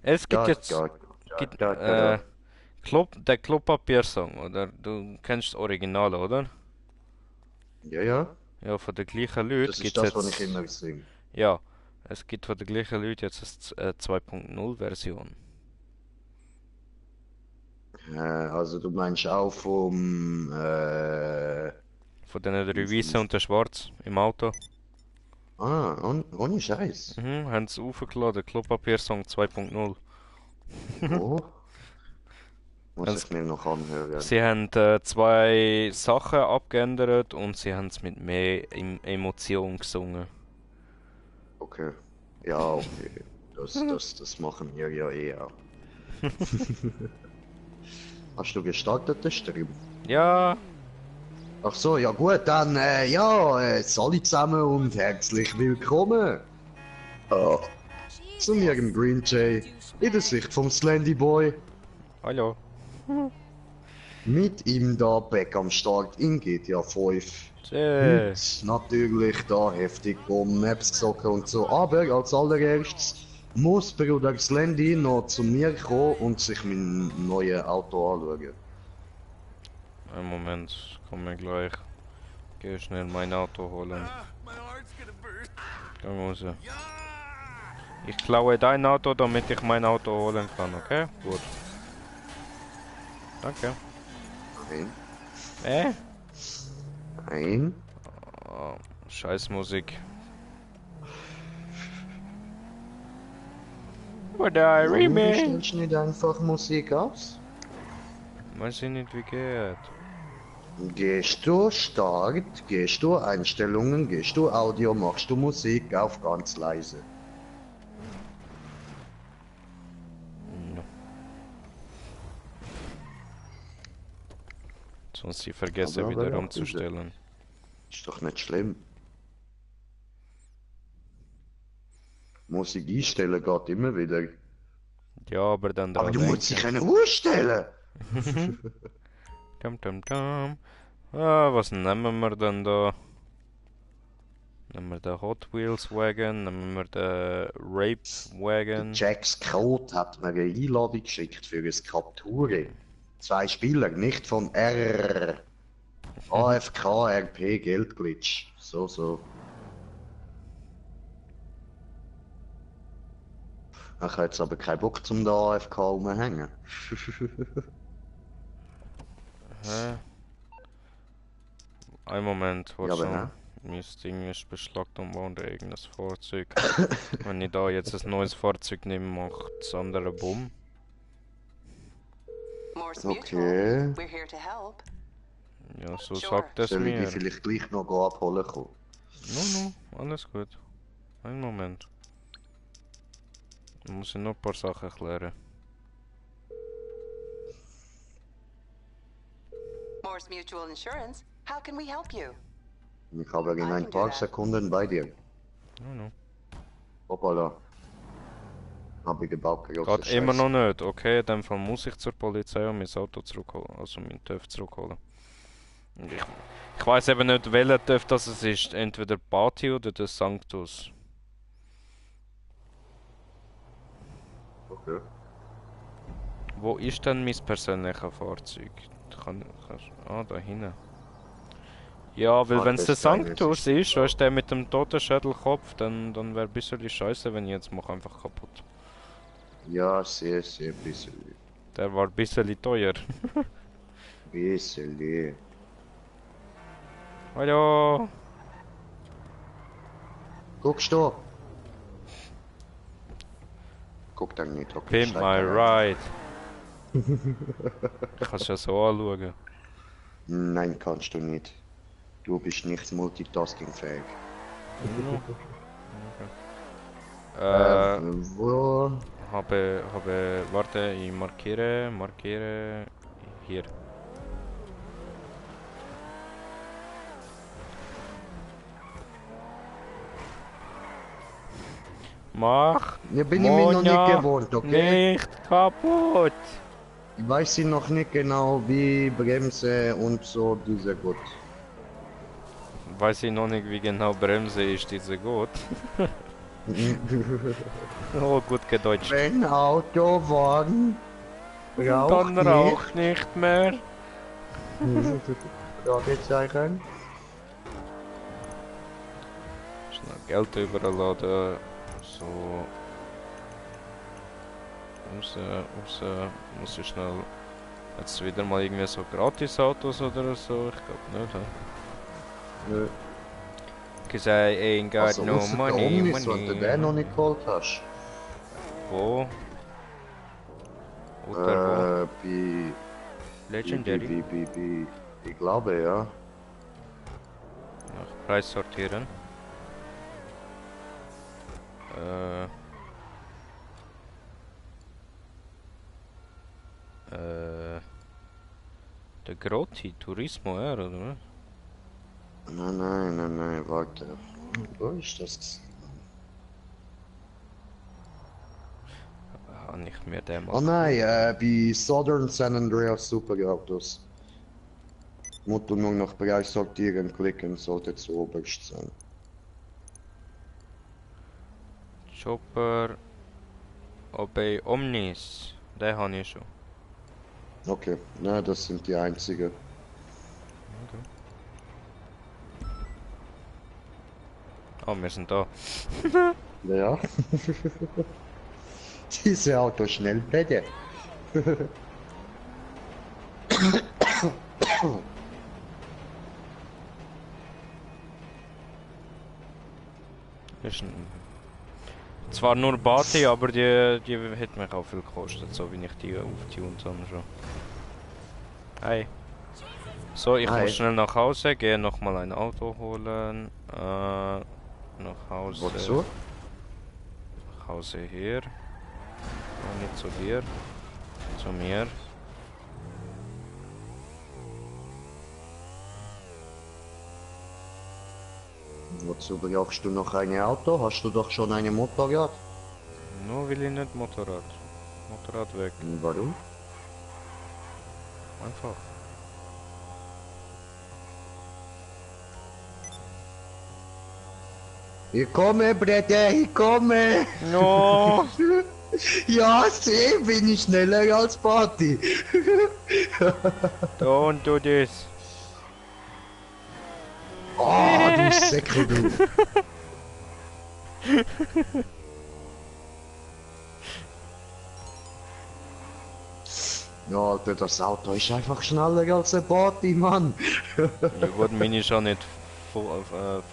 Es gibt Ja, jetzt ja, ja, gibt, ja, ja. Der Klopapier-Song, oder? Du kennst das Original, oder? Ja, ja. Ja, von den gleichen Leuten Das ist gibt's das, was ich jetzt. immer singe. Ja, es gibt von den gleichen Leuten jetzt eine 2.0-Version. Also du meinst auch vom Von den drei wie Weißen ist und der Schwarz im Auto. ohne Scheiß. Haben sie aufgeladen, Klopapier-Song 2.0. Wo? Muss Es- ich mir noch anhören. Sie haben zwei Sachen abgeändert und sie haben es mit mehr Emotion gesungen. Okay. Ja, okay. Das machen wir ja eh auch. Hast du gestartet, den Stream? Ja, Ach so, ja gut, dann ja, alle zusammen und herzlich willkommen zu mir im Green Jay in der Sicht vom Slendy Boy. hallo. Mit ihm da back am Start in GTA 5. Heute Tschä. natürlich da heftig um Maps zocken und so. Aber als allererstes muss Bruder Slendy noch zu mir kommen und sich mein neues Auto anschauen. Einen Moment, komm mir gleich. Geh schnell mein Auto holen. Komm raus. Ich klaue dein Auto, damit ich mein Auto holen kann, okay? Gut. Danke. Nein, Äh? nein. Oh, scheiß Musik. Oder Warum Remy? stellst du nicht einfach Musik aus? Weiß ich nicht, wie geht. Gehst du Start, gehst du Einstellungen, gehst du Audio, machst du Musik auf ganz leise. No. Sonst ich vergesse Aber wieder ja, bitte. umzustellen. Ist doch nicht schlimm. Musik einstellen geht immer wieder. Ja, aber dann Aber dran du musst sie denken. können ausstellen. Tam tam tam. Ah, was nehmen wir denn da? Nehmen wir den Hot Wheels Wagon, nehmen wir den Rape Der Wagon. Jax Code hat mir eine Einladung geschickt für ein Capture. Zwei Spieler, nicht von R. AFK, RP, Geldglitch. So, so. Ich habe jetzt aber keinen Bock zum da AFK rumhängen. Hä? Ein Moment, Ja, warte aber schon. ne? Mein Ding ist beschlagnahmt worden, irgendein Fahrzeug. Wenn ich da jetzt ein neues Fahrzeug nehme, macht das andere Bumm. Morse Mutual. Okay. We're here to help. Ja, so Sure. sagt es Soll ich die mir. vielleicht gleich noch abholen kommen? No, alles gut. Einen Moment. Dann muss ich noch ein paar Sachen klären. Morse Mutual Insurance. How can we help you? Ich habe in I ein can do paar that. Sekunden bei dir. No. Hoppala. Habe ich gebaut, Geht immer noch nicht, okay? In dem Fall muss ich zur Polizei und mein Auto zurückholen. Also mein TÜV zurückholen. Und ich weiß eben nicht, welcher TÜV das es ist. Entweder Pati oder der Sanctus. Okay. Wo ist denn mein persönliches Fahrzeug? Da hinten. Ja, weil wenn es der Das Kleine Sanctus ist, weißt du, der mit dem toten Schädelkopf, dann wäre ein bisschen scheiße, wenn ich jetzt mache einfach kaputt. Ja, sehr, sehr bisschen. Der war ein bisschen teuer. Bisschen. Hallo! Guckst du? Guck dann nicht, okay. Pimp steig my da ride. Kannst du ja so anschauen. Nein, kannst du nicht. Du bist nicht multitaskingfähig. Wo? Warte, ich markiere, hier. Mach Ja, bin ich mir noch nicht Monja gewohnt, okay? nicht kaputt. Ich weiß noch nicht genau, wie Bremse und so diese gut. Weiß ich noch nicht, wie genau Bremse ist diese gut. Oh, gut gedeutscht. Wenn Autowagen raucht Dann rauch nicht mehr. nicht. Fragezeichen. Schnell Geld überladen. So. Raus. Muss ich schnell. Jetzt wieder mal irgendwie so Gratis-Autos oder so. Ich glaube nicht. Nö. Cause I ain't got Also, no ausser der money, Omnis, wenn du den noch nicht geholt hast. Wo? Oder Bei... Legendary. Ich glaube, ja. Nach Preis sortieren. Der Grotti, Turismo, oder was? Nein, warte. Wo ist das? Habe ich mir den Oh mal nein, bei Southern San Andreas Superautos. Musst du nur noch Bereich sortieren klicken, sollte zu oberst sein. Chopper. Bei Omnis. Den habe ich schon. Okay, na, das sind die einzigen. Oh, wir sind da. Ja. Diese Autos schnell bitte. Ist zwar nur Bati, aber die hat mich auch viel gekostet, so wie ich die aufgetunt habe schon. Hey. So, ich Hi. muss schnell nach Hause, gehe nochmal ein Auto holen. Nach Hause. Wozu? Nach Hause hier. Oh, nicht zu dir. Zu mir. Wozu brauchst du noch ein Auto? Hast du doch schon ein Motorrad? Nur will ich nicht Motorrad. Motorrad weg. Warum? Einfach. Ich komme, Brette, ich komme! No! Ja, seh, bin ich schneller als Party. Don't do this. Oh, du Säckel, du. Ja, Alter, das Auto ist einfach schneller als ein Party, Mann. Die wurden meine schon nicht voll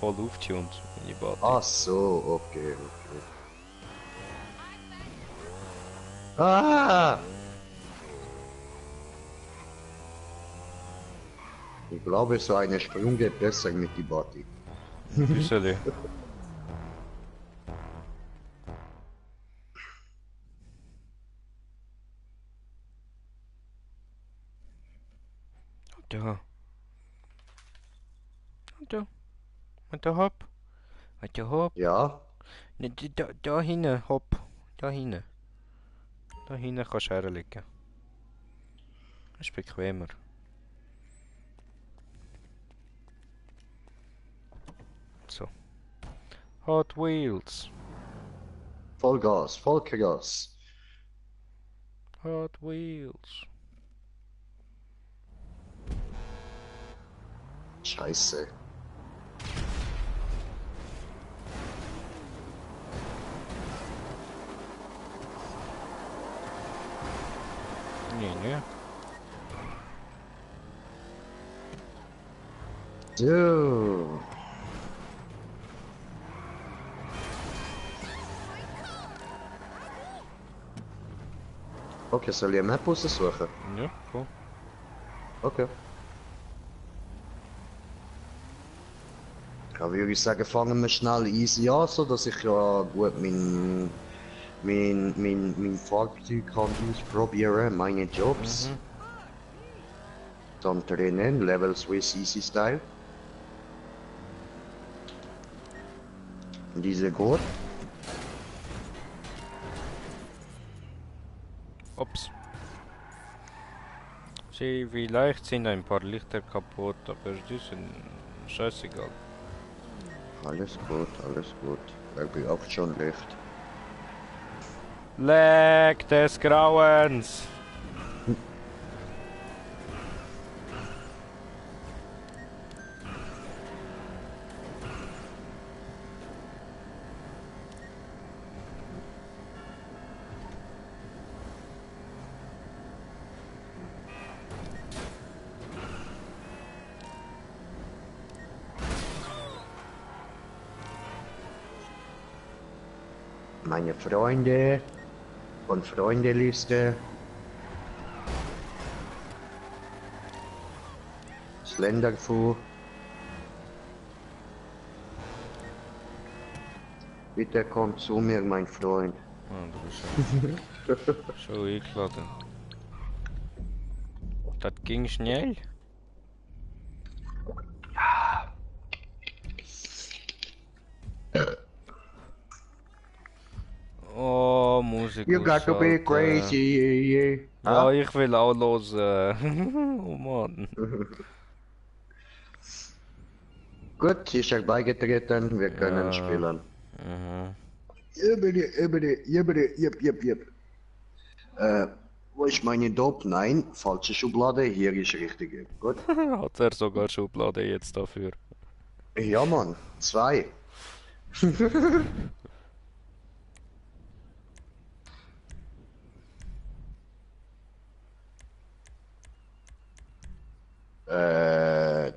aufgetunt, meine Bati. Ach so, okay. Ah! Ich glaube, so eine Sprung geht besser mit die Party. Bisschen. Da. Da. Und da hopp. Und da hopp. Ja, Ne, da hinten, hopp. Da hinten. Da hinten kannst du herlegen. Das ist bequemer. So. Hot Wheels. Vollgas, Vollgas. Hot Wheels. Scheiße. Nee. So. Okay, soll ich eine Map raussuchen? Ja, cool. Okay. Ja, würde ich sagen, fangen wir schnell easy an, so dass ich ja gut mein Fahrzeug kann ausprobieren, meine Jobs. Dann Rennen, Level Swiss Easy Style. Diese gut. Ups. Vielleicht sind ein paar Lichter kaputt, aber die sind scheißegal. Alles gut, alles gut. Er braucht schon Licht. Leck des Grauens! Meine Freunde von Freundeliste. Slenderfu. Bitte komm zu mir, mein Freund. Ah, du bist schon eingeladen. Das ging schnell. Oh, Musik You got to be ausschalten. crazy. Ja, ich will auch hören. Oh Mann. Gut, ist er beigetreten, wir können Ja. spielen. Mhm. Jep. Wo ist meine Dope? Nein, falsche Schublade, hier ist richtige. Gut. Hat er sogar Schublade jetzt dafür. Ja, Mann, 2.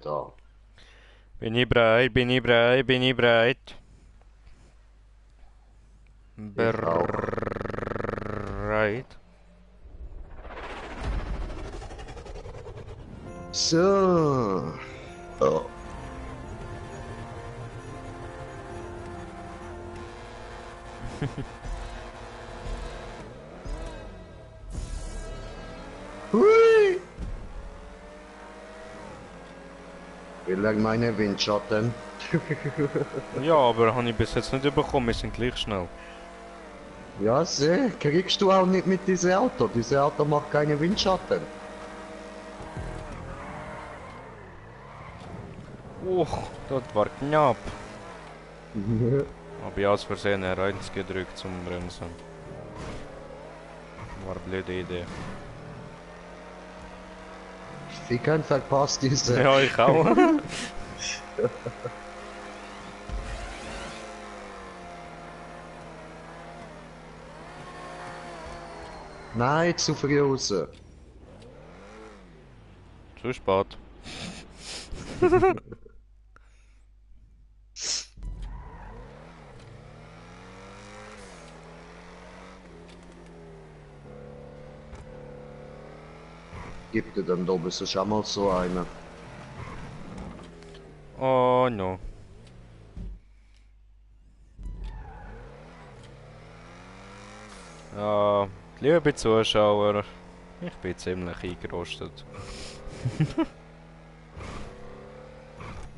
Da. Bin ich bereit, bin ich bereit, bin ich bereit? Bereit. So. Oh. Hui. Will er meine Windschatten? Ja, aber habe ich bis jetzt nicht bekommen, wir sind gleich schnell. Ja, seh, kriegst du auch nicht mit diesem Auto. Dieses Auto macht keine Windschatten. Das war knapp. Habe ich aus Versehen R1 gedrückt zum Bremsen. War eine blöde Idee. Ficken verpasst diese. Ja, ich auch. Nein, zu früh raus. Zu spät. Gib dir dann oben so schon mal so eine. Oh no. Ja, liebe Zuschauer, ich bin ziemlich eingerostet.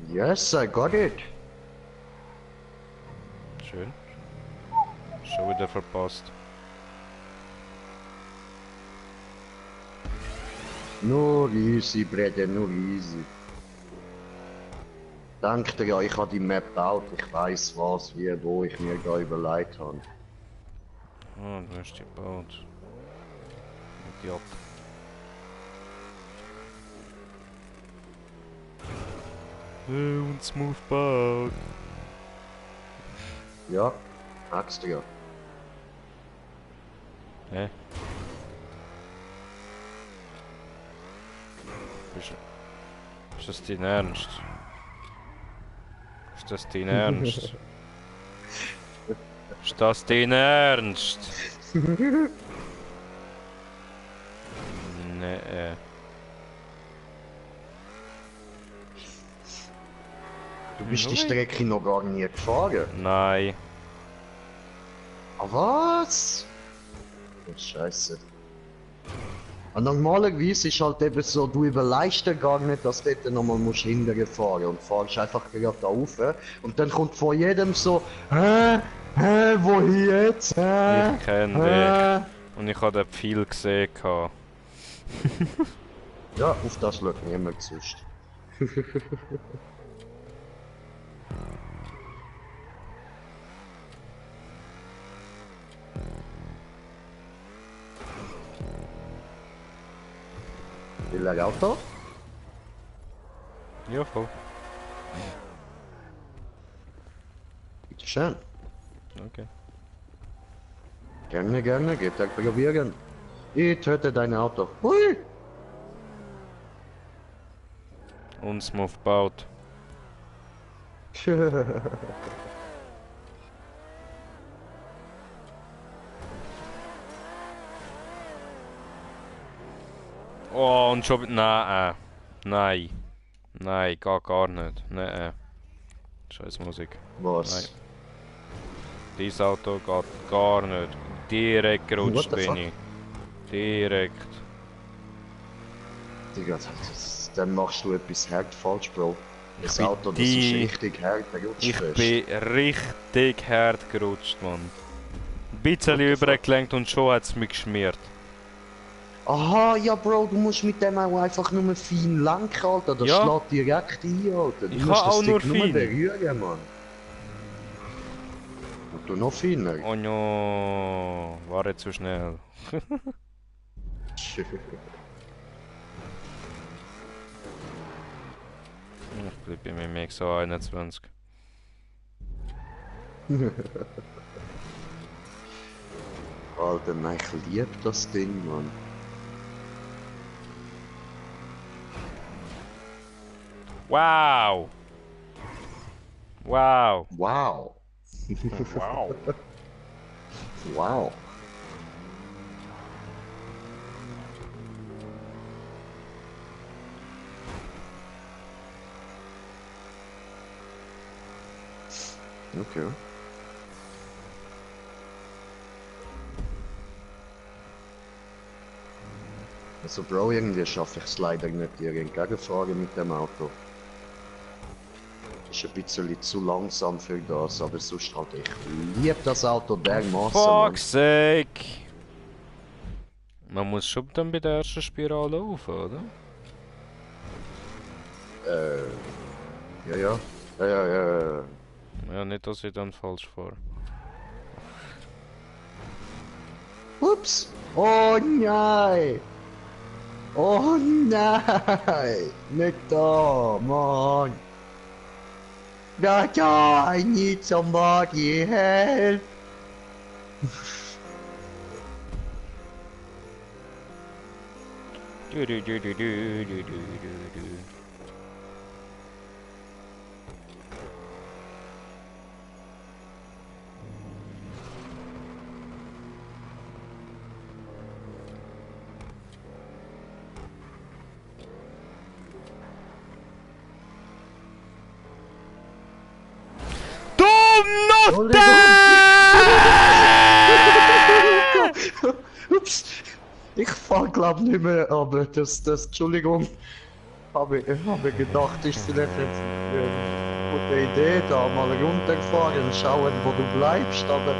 Yes, I got it. Schön. Schon wieder verpasst. Nur easy, Brede, nur easy. Dank dir, ja, ich habe die Map gebaut. Ich weiß was, wie, wo ich mir da überlegt habe. Ah, du hast die gebaut. Idiot. Und smooth baut. Ja, magst du ja. Hä? Ist das dein Ernst? Ist das dein Ernst? Ist das dein Ernst? Nee. Du bist die Strecke noch gar nie gefahren. Nein. Ah, was? Oh, Scheiße. Und normalerweise ist halt eben so, du überleist dir gar nicht, dass du dort nochmal hinterher fahren und fahrst einfach gerade da rauf. Und dann kommt vor jedem so, wo jetzt? Ich kenne dich. Und ich habe dort viel gesehen. Ja, auf das schaut niemand sonst. Will er Auto? Ja, voll. Bitte schön. Okay. Gerne, gerne, geht er probieren. Ich töte dein Auto. Hui! Unsmooth baut. Oh, und schon... Nein. Nein. Nein, gar nicht. Nein. Scheiß Musik. Was? Dieses Auto geht gar nicht. Direkt gerutscht What the bin fuck? ich. Direkt. Digga, dann machst du etwas hart falsch, Bro. Das bin Auto, das ist richtig hart, der rutscht Ich fest. bin richtig hart gerutscht, Mann. Ein bisschen What the fuck? übergelenkt und schon hat es mich geschmiert. Aha, ja Bro, du musst mit dem auch einfach nur fein lenken, Alter. Das Ja. schlägt direkt ein, Alter. Du Ich musst kann das auch nur Stick nur fein. berühren, Mann. Und du noch feiner. Oh no, war jetzt zu schnell. Ich bleib bei meinem XO21. Alter, nein, ich lieb das Ding, Mann. Wow! Wow! Wow. Wow! Wow. Okay. Also Bro, irgendwie schaffe ich es leider nicht, dir entgegenfahren mit dem Auto. Ist ein bisschen zu langsam für das, aber sonst halt, ich liebe das Auto dermaßen, Mann. Fuck's sake! Man muss schon dann bei der ersten Spirale auf, oder? Ja, ja. Ja, ja, ja, ja. Ja, nicht, dass ich dann falsch fahre. Ups! Oh nein! Oh nein! Nicht da, Mann! Da, I need somebody help! Du, du, du, du, du, du, du, du, du. Notte! Ups! Ich fahr glaub nicht mehr, aber Entschuldigung. Habe gedacht, ist vielleicht jetzt eine gute Idee, da mal runterfahren, schauen, wo du bleibst, aber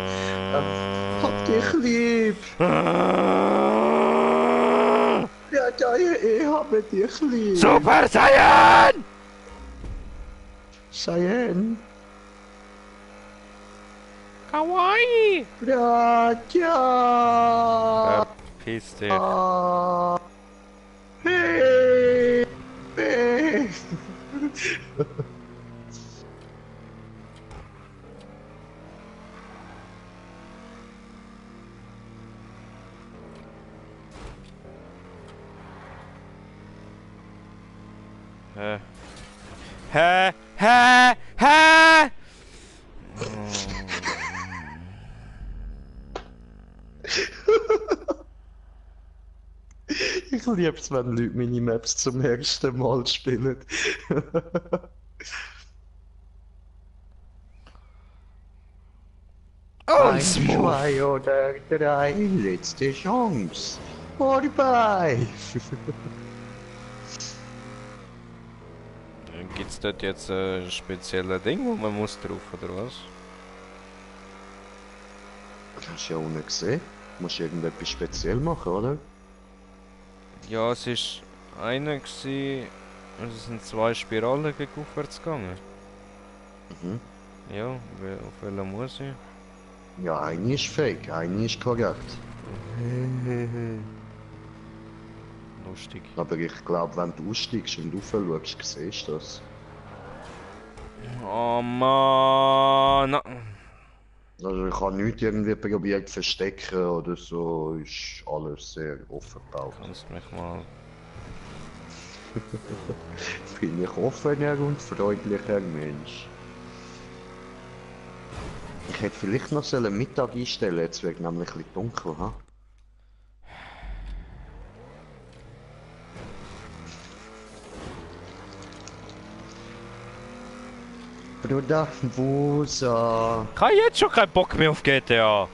hab dich lieb. Ja, ich habe dich lieb. Super Saiyan! Cheyenne. Kawaii! Ja. Verpiss dich. Hey. Hey. Hä? Hä? Ich lieb's, wenn Leute Minimaps zum ersten Mal spielen. Ein, zwei oder drei, letzte Chance. Vorbei. Gibt's dort jetzt ein spezielles Ding, wo man muss drauf, oder was? Hast du ja unten gesehen. Du musst irgendetwas speziell machen, oder? Ja, es ist einer gsi, es sind zwei Spiralen gegen aufwärts gegangen. Mhm. Ja, auf welcher muss ich? Ja, eine ist fake, eine ist korrekt. lustig. Aber ich glaube, wenn du aussteigst und raufschaust, siehst du das. Oh Mann! Also ich habe nichts irgendwie probiert zu verstecken oder so, ist alles sehr offen gebaut. Kannst mich mal... Bin ich offener und freundlicher Mensch. Ich hätte vielleicht noch Mittag einstellen, jetzt wird nämlich ein bisschen dunkel, ha? Bruder, Wusa. Ich habe jetzt schon keinen Bock mehr auf GTA!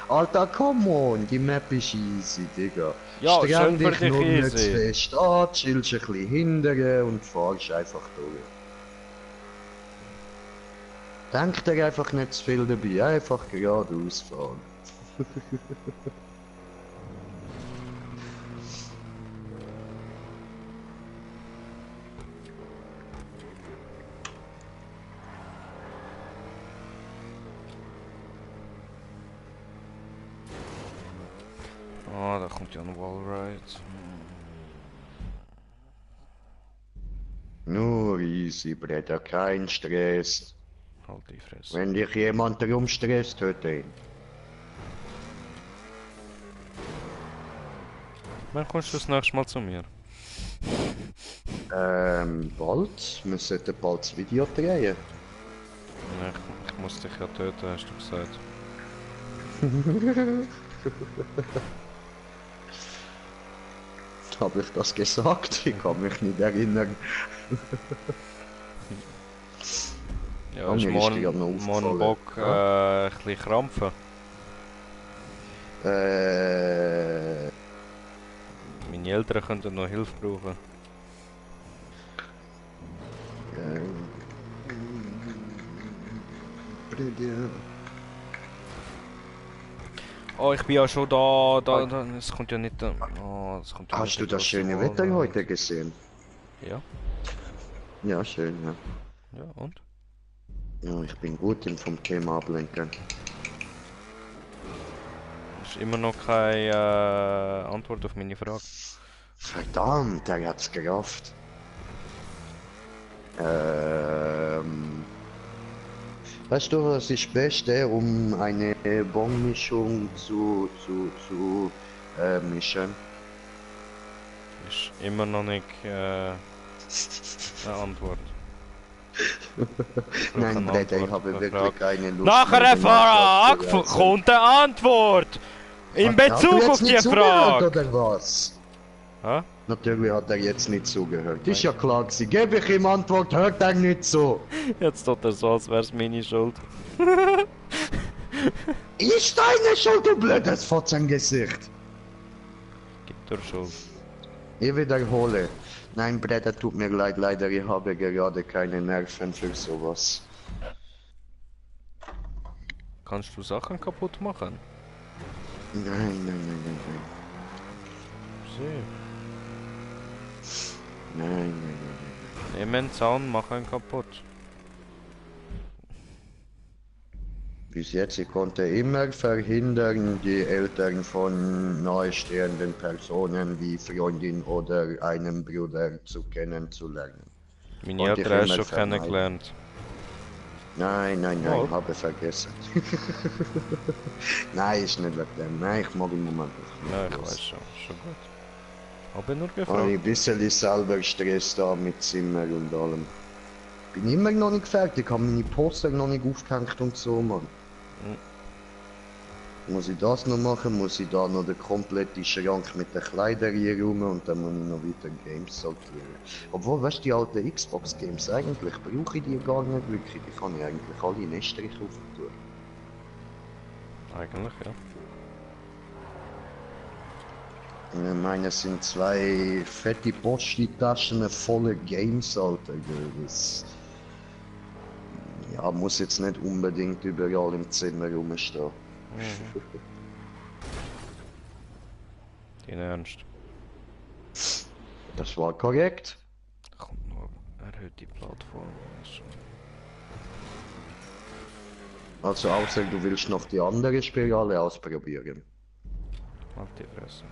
Alter, come on, die Map ist easy, Digga. Ja, Streng schön für dich dich nur nicht easy. zu fest an, chillst ein bisschen hinterher und fahrst einfach durch. Denk dir einfach nicht zu viel dabei, einfach geradeaus fahren. Oh, da kommt ja ein Wallride. Nur easy, Bruder, kein Stress. Halt die Fresse. Wenn dich jemand darum stresst, töte ihn. Wann kommst du das nächste Mal zu mir? Bald. Wir sollten bald das Video drehen. Ja, ich muss dich ja töten, hast du gesagt. Habe ich das gesagt? Ich kann mich nicht erinnern. Ja, Oh, hast mir du ist die ja noch morgen aufgefallen. Bock, ein bisschen krampfen? Meine Eltern könnten noch Hilfe brauchen. Bruder. Oh, ich bin ja schon da, es kommt ja nicht... Oh, es kommt ja Hast nicht du der das grosse schöne Wallride. Wetter heute gesehen? Ja, Ja, schön, ja. ja, und? Ja, ich bin gut im vom Thema ablenken. Ist immer noch keine Antwort auf meine Frage. Verdammt, der hat's gerafft. Weißt du, was ist das Beste, um eine Bonmischung zu mischen? Ist immer noch nicht eine Antwort. Nein, eine Brett, ich Antwort habe auf eine wirklich Frage. keine Lust Nach mehr, einer den Frage Antwort zu kommt eine Antwort! In Bezug auf die Frage! Oder was? Hä? Natürlich hat er jetzt nicht zugehört. Ist ja klar gewesen. Gebe ich ihm Antwort, hört er nicht so. Jetzt tut er so, als wär's meine Schuld. Ist deine Schuld, du blödes Fotzengesicht. Gibt er Schuld. Ich wiederhole. Nein, Brett, tut mir leid, leider, ich habe gerade keine Nerven für sowas. Kannst du Sachen kaputt machen? Nein. Sieh. Nein. Nimm einen Zaun, mach ihn kaputt. Bis jetzt, ich konnte immer verhindern, die Eltern von nahestehenden Personen wie Freundin oder einem Bruder kennenzulernen. Meine Und ich Eltern hast immer du schon vermeiden. kennengelernt. Nein, Oh. habe vergessen. Nein, ist nicht wegen dem. Nein, ich mag im Moment nicht. Ja, ich weiß schon. Schon gut. Habe nur Habe ich gefragt. ein bisschen selber Stress da mit Zimmer und allem. Bin immer noch nicht fertig, habe meine Poster noch nicht aufgehängt und so, Mann. Muss ich das noch machen, muss ich da noch den kompletten Schrank mit den Kleidern rum und dann muss ich noch weiter Games sortieren. Obwohl, weißt du, die alten Xbox-Games, eigentlich brauche ich die gar nicht wirklich. Die kann ich eigentlich alle in Estrich aufentun. Eigentlich, ja. Ich meine, es sind zwei fette Posti-Taschen voller Games, Alter. Das ja, muss jetzt nicht unbedingt überall im Zimmer rumstehen. In Ernst. Das war korrekt. Da kommt noch erhöhte Plattform. Also außer du willst noch die andere Spirale ausprobieren. Halt die Fresse.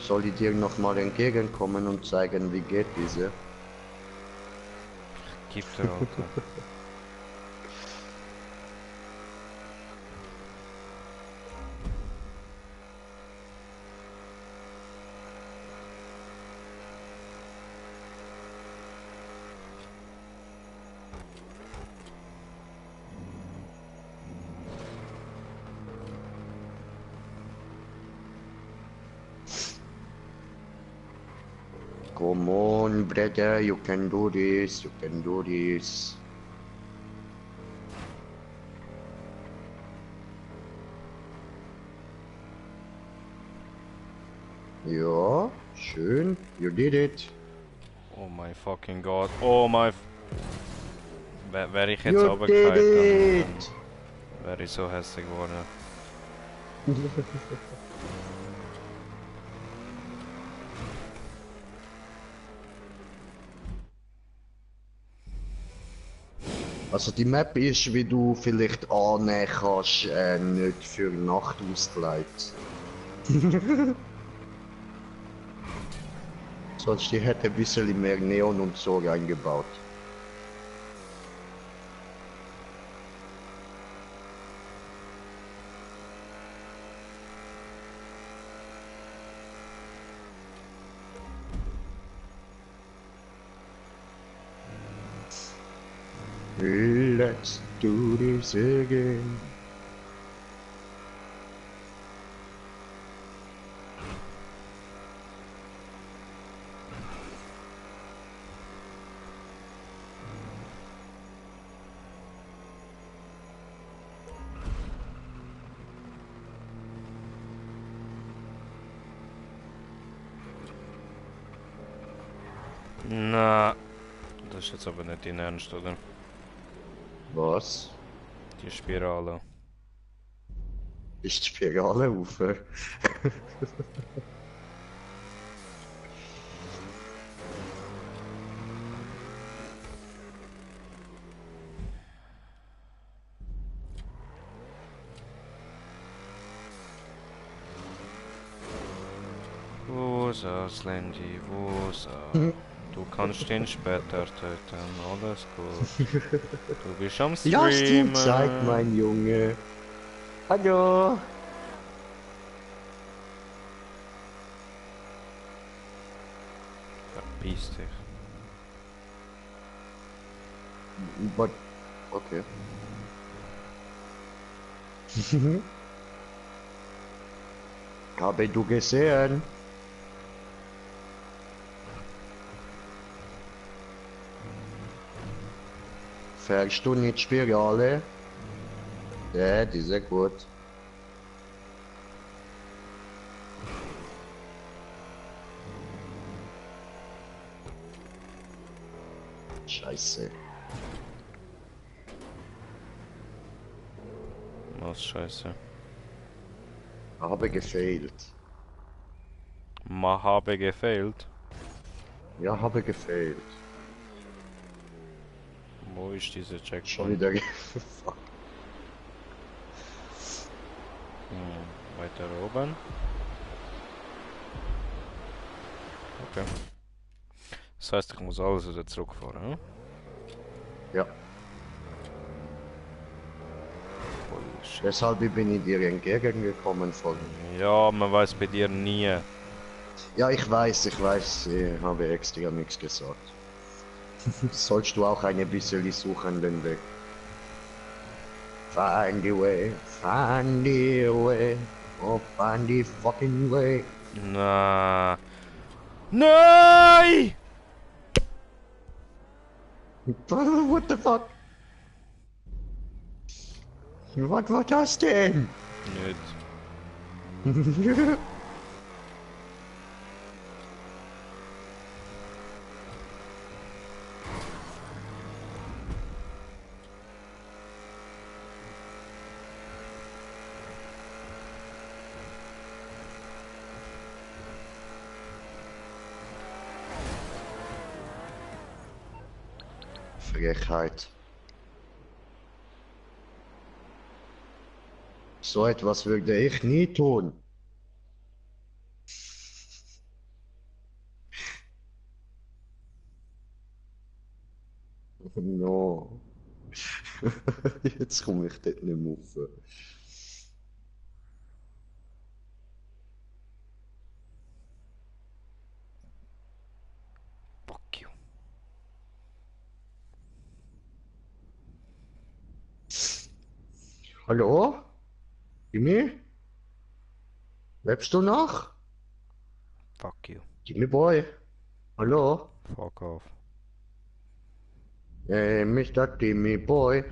Soll ich dir nochmal entgegenkommen und zeigen, wie geht diese? Gib der Alter. Come on, brother, you can do this, you can do this. Ja, schön, you did it. Oh my fucking god. Oh my... Wäre ich jetzt You runtergefallen, did dann it! wäre ich so hässlich geworden. Also die Map ist, wie du vielleicht annehmen kannst, nicht für Nacht ausgelegt. Sonst die hätte ein bisschen mehr Neon und so eingebaut. Let's do this again. Na, das ist jetzt aber nicht in Ernst, oder? Was? Die Spirale. Ist die Spirale auf? Wosa, Slendy, Wosa. Du kannst ihn später töten, alles gut. Du bist am Lass dir Streamen. Zeit, mein Junge. Hallo. Verpiss dich. But, okay. Habe du gesehen? Fährst du nicht Spirale? Ja, die ist sehr gut. Scheiße. Was scheiße. Habe gefailt. Habe gefehlt. Ja, habe gefailt. Wo ist diese Schon Checkpoint? wieder. Fuck. Weiter oben. Okay. Das heißt, ich muss alles wieder zurückfahren, hm? Ja, Bullshit. deshalb bin ich dir entgegengekommen von. Ja, man weiß bei dir nie. Ja, ich weiß, ich habe extra nichts gesagt. Sollst du auch ein bisschen suchen den Weg. Find the way, find the way, oh find the fucking way. Na. Nein! What the fuck? Was war das denn? Nicht. Frechheit. So etwas würde ich nie tun. No. Jetzt komme ich dort nicht mehr rauf. Fuck you. Hallo? Jimmy? Lebst du noch? Fuck you. Jimmy Boy? Hallo? Fuck off. Hey, Mr. Jimmy Boy.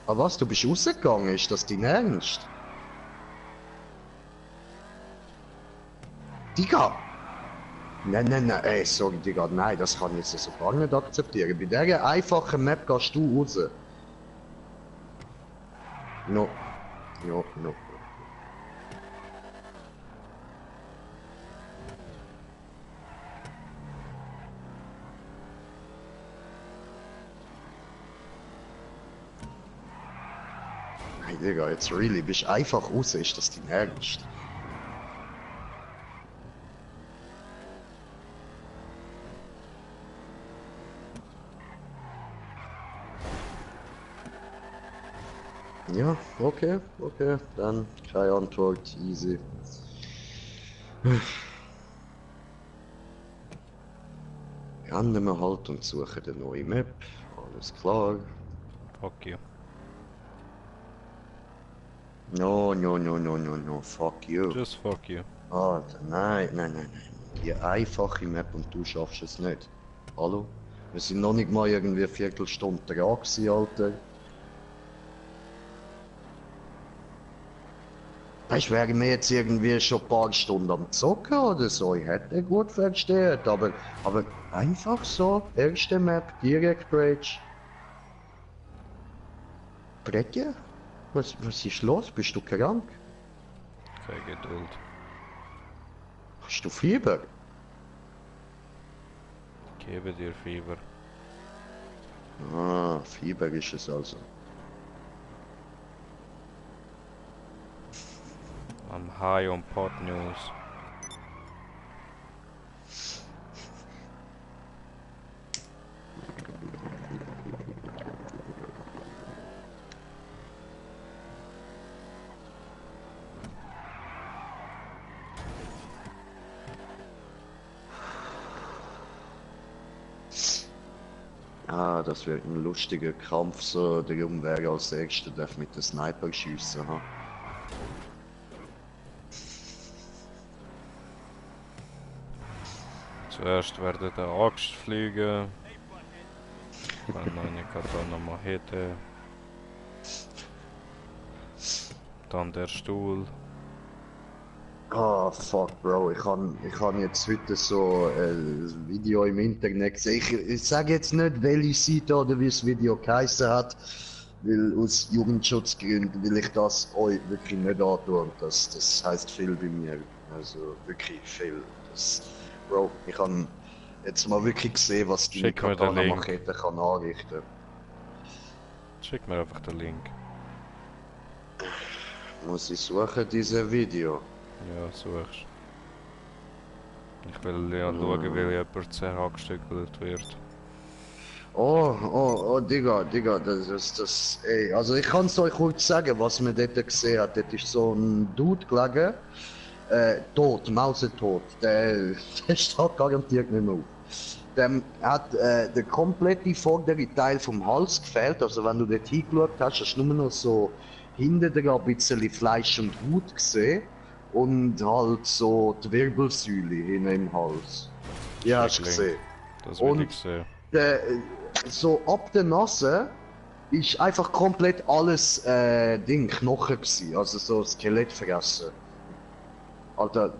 Aber was, du bist rausgegangen? Ist das dein Ernst? Digga! Nein, nein, nein, ey, sorry, Digga, nein, das kann ich jetzt so gar nicht akzeptieren. Bei dieser einfachen Map gehst du raus. No. No, no. Nein, Digga, jetzt really, bist einfach raus, ist das dein Ernst? Ja, okay, okay, dann keine Antwort, easy. Rennen wir halt und suchen eine neue Map, alles klar. Fuck you. No, no, no, no, no, no, fuck you. Just fuck you. Alter, nein, nein, nein, nein. Die einfache Map und du schaffst es nicht. Hallo? Wir sind noch nicht mal irgendwie eine Viertelstunde dran gewesen, Alter. Weißt du, wären wir jetzt irgendwie schon ein paar Stunden am Zocken oder so, ich hätte gut versteht, aber einfach so, erste Map, direkt Bridge. Bredje? Was ist los? Bist du krank? Keine Geduld. Hast du Fieber? Ich gebe dir Fieber. Ah, Fieber ist es also. I'm high on pot news. Ah, das wird ein lustiger Kampf, so der wer als Erster darf mit dem Sniper schiessen, ha? Zuerst werden der Axt fliegen. Dann eine Katana Machete. Dann der Stuhl. Ah, fuck, Bro, ich han jetzt heute so ein Video im Internet gesehen. Ich sage jetzt nicht, welche Seite oder wie das Video geheißen hat, weil aus Jugendschutzgründen will ich das euch wirklich nicht antun. Das heisst viel bei mir. Also wirklich viel. Bro, ich han jetzt mal wirklich gesehen, was die Schick mir den Katana Link. Machete kann anrichten. Schick mir einfach den Link. Muss ich suchen, dieses Video. Ja, suchst. Ich will ja schauen, wie jemand zerhackstückelt wird. Oh, Digga, ey, also ich kann's euch kurz sagen, was man dort gesehen hat. Dort ist so ein Dude gelegen, tot, mausetot, der steht garantiert nicht mehr auf. Dem hat der komplette vordere Teil vom Hals gefehlt, also wenn du dort hingeschaut hast, hast du nur noch so hinten dran ein bisschen Fleisch und Haut gesehen und halt so die Wirbelsäule hinten im Hals. Ja, hast du gesehen. Das will Und- ich sehen. Der, so ab der Nase ist einfach komplett alles Knochen gewesen, also so Skelett fressen. Alter,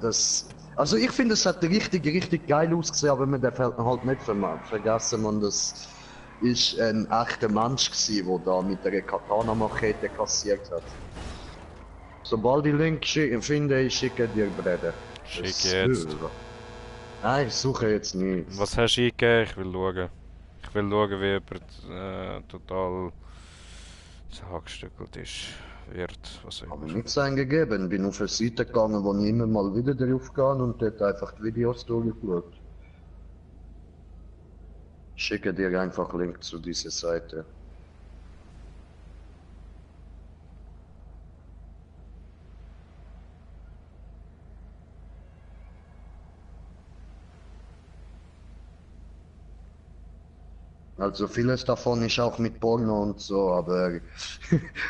also ich finde, es hat richtig geil ausgesehen, aber man darf halt nicht vergessen, man, das ist ein echter Mensch gewesen, der da mit der Katana-Machete kassiert hat. Sobald ich Link finde, ich schicke dir Brede. Schick jetzt. Nein, ich suche jetzt nicht. Was hast du eingegeben? Ich will schauen. Ich will schauen, wie jemand total Das Hackstückelt ist wird, was auch Habe immer. nichts eingegeben, bin auf eine Seite gegangen, wo ich immer mal wieder drauf gehe und dort einfach die Videos durchgeschaut. Ich schicke dir einfach Link zu dieser Seite. Also vieles davon ist auch mit Porno und so, aber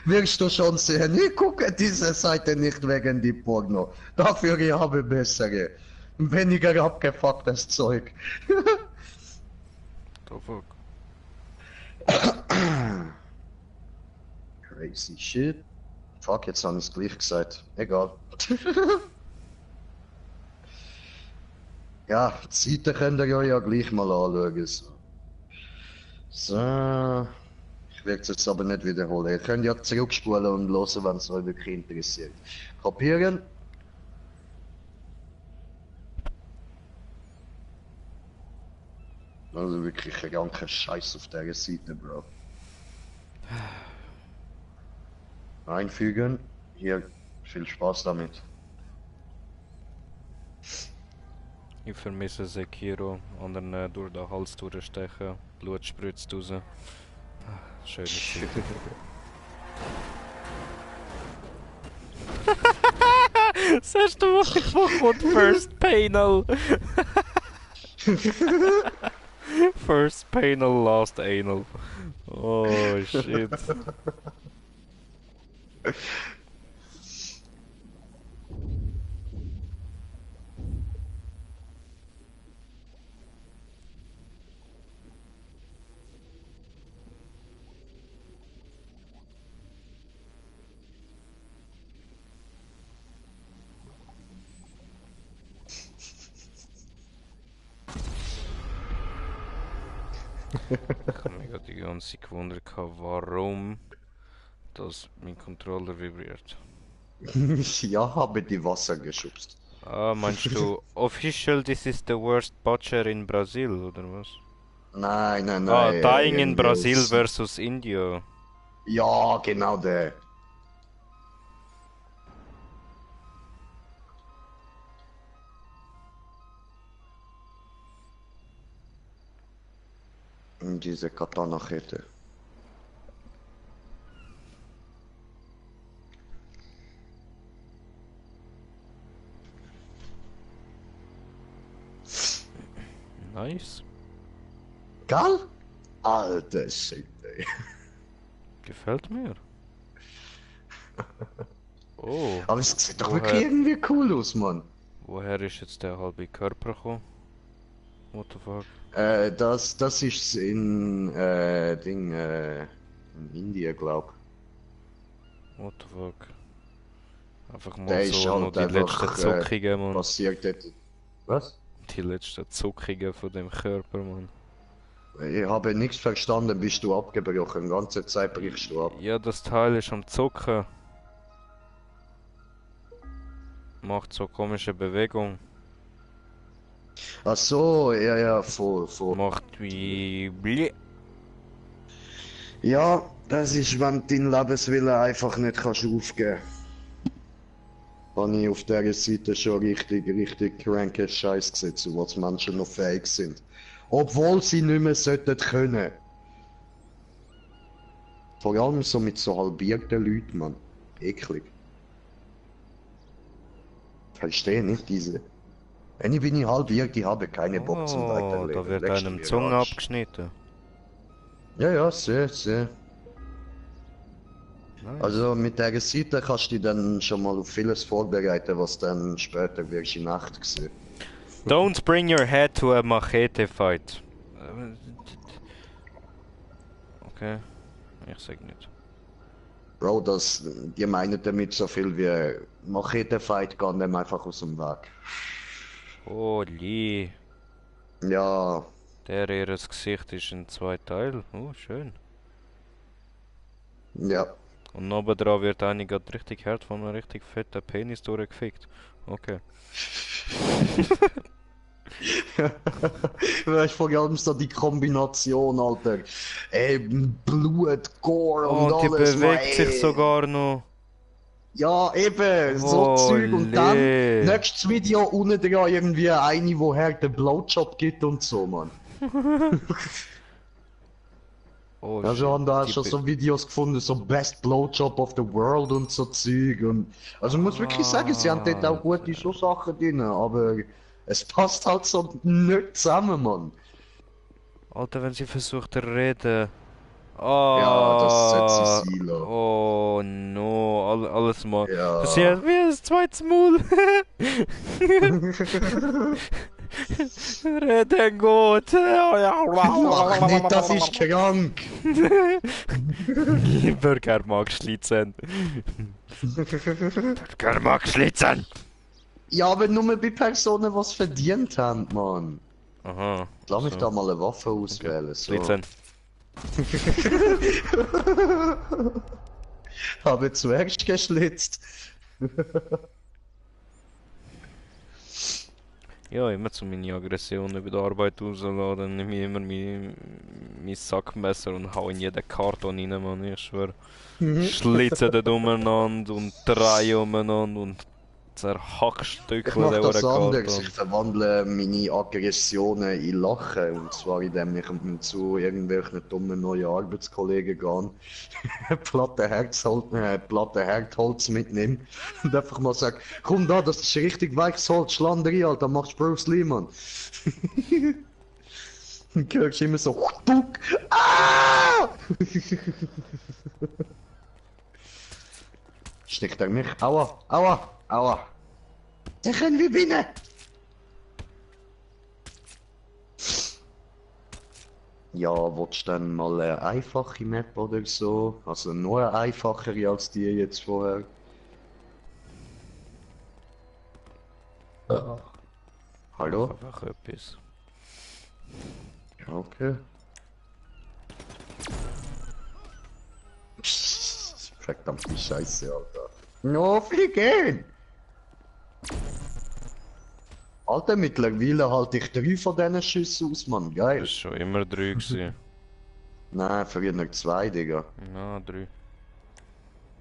wirst du schon sehen, ich gucke diese Seite nicht wegen die Porno. Dafür ich habe bessere, weniger abgefucktes Zeug. The fuck? Crazy shit. Fuck, jetzt habe ich es gleich gesagt. Egal. Ja, die Seite könnt ihr euch ja gleich mal anschauen. So. Ich werde es jetzt aber nicht wiederholen. Ihr könnt ja zurückspulen und hören, wenn es euch wirklich interessiert. Kapieren? Also wirklich ein ganzer Scheiß auf dieser Seite, Bro. Einfügen. Hier, viel Spaß damit. Ich vermisse Sekiro, anderen durch den Hals durchstechen, Blut spritzt raus. Schöne Zeit. Sagst du, wo kommt First Panel? First Panel, Last Anal. Oh shit. Ich habe mich gerade die ganze Zeit gewundert, warum dass mein Controller vibriert. Ja, habe die Wasser geschubst. Ah, meinst du, official this is the worst butcher in Brazil, oder was? Nein, nein, Ah, nein. Dying in irgendwie Brazil aus- versus India. Ja, genau der. Diese Katana-Kette. Nice. Gell? Alter Shit, ey. Gefällt mir. Oh, Aber es sieht doch Woher? wirklich irgendwie cool aus, Mann. woher ist jetzt der halbe Körper gekommen? What the fuck? Das ist in, in Indien, glaub. What the fuck? Einfach Der mal ist so noch halt die letzten einfach, Zuckungen, Mann. passiert dort. Was? Die letzten Zuckungen von dem Körper, Mann. Ich habe nichts verstanden, bist du abgebrochen. Die ganze Zeit brichst du ab. Ja, das Teil ist am Zucken. Macht so komische Bewegung. Ach so, ja, ja, voll, voll. Macht wie Blie. Ja, das ist, wenn dein Lebenswille einfach nicht kannst aufgeben. Habe ich auf dieser Seite schon richtig kranke Scheiß gesehen, zu was Menschen noch fähig sind. Obwohl sie nicht mehr sollten können. Vor allem so mit so halbierten Leuten, Mann. Eklig. Verstehe nicht diese. Wenn ich bin halbiert, ich habe keine Bock zum Oh, Weiterleben. da wird Leckst du einem mir Zunge Arsch. abgeschnitten. Ja, ja, sehr, sehr. Nice. Also mit der Seite kannst du dich dann schon mal auf vieles vorbereiten, was dann später wirst in Nacht sehen. Don't bring your head to a machete fight. Okay, ich sag nicht. Bro, die meinen damit so viel wie Machete-Fight gehen dem einfach aus dem Weg. Holy. Ja, Der ihres Gesicht ist in 2 Teilen. Oh, schön. ja. Und nebendran wird einer gerade richtig hart von einem richtig fetten Penis durchgefickt. Okay. Weißt vor allem so die Kombination, Alter. Blut, Gore Oh, und und die alles, man, bewegt sich sogar noch. Ja, eben, so Zeug. Und dann, Holy. nächstes Video unten dran irgendwie eine, wo her den Blowjob gibt und so, man. Oh Also shit, haben da die schon so Videos gefunden, so Best Blowjob of the World und so Zeug. Und also ich muss wirklich sagen, sie haben dort auch gute so Sachen drin, aber es passt halt so nicht zusammen, Mann. Alter, wenn sie versucht zu reden. Ja, das setzt Ah, sie sein. oh no, alles mal. Sie Ja. hat wie ein zweites Maul. Reden gut. Lach nicht, das ist krank. Burger mag schlitzen. Burger mag schlitzen. Ja, aber nur bei Personen, die es verdient haben, Mann. Aha. Lass mich So. da mal eine Waffe Okay. auswählen. So. Schlitzen. Habe zuerst geschlitzt. Ja, immer zu meine Aggressionen bei der Arbeit rauslassen, dann nehme ich immer mein Sackmesser und hau in jeden Karton rein, Mann, ich schwör. Schlitze dort umeinander und drehe umeinander und zerhack Ich Stückchen mache den das anders. Karton. Ich verwandle meine Aggressionen in Lachen. Und zwar indem ich zu irgendwelchen dummen neuen Arbeitskollegen gehe, Platte Herdholz mitnehme und einfach mal sage, komm da, das ist richtig weiches Holz, schland rein, Alter, machst Bruce Lee, Mann. Und hörst immer so, Duck, ah! Steckt er mich? Aua, aua, aua. Der können wir gewinnen! Ja, willst du dann mal eine einfache Map oder so? Also nur eine einfachere als die jetzt vorher. Hallo? Einfach etwas. Okay. Verdammte Scheiße, Alter. No, fliegen! Alter, mittlerweile halte ich 3 von diesen Schüssen aus, Mann. Geil. Das war schon immer 3 gewesen. Nein, früher noch 2, Digga. Na, 3.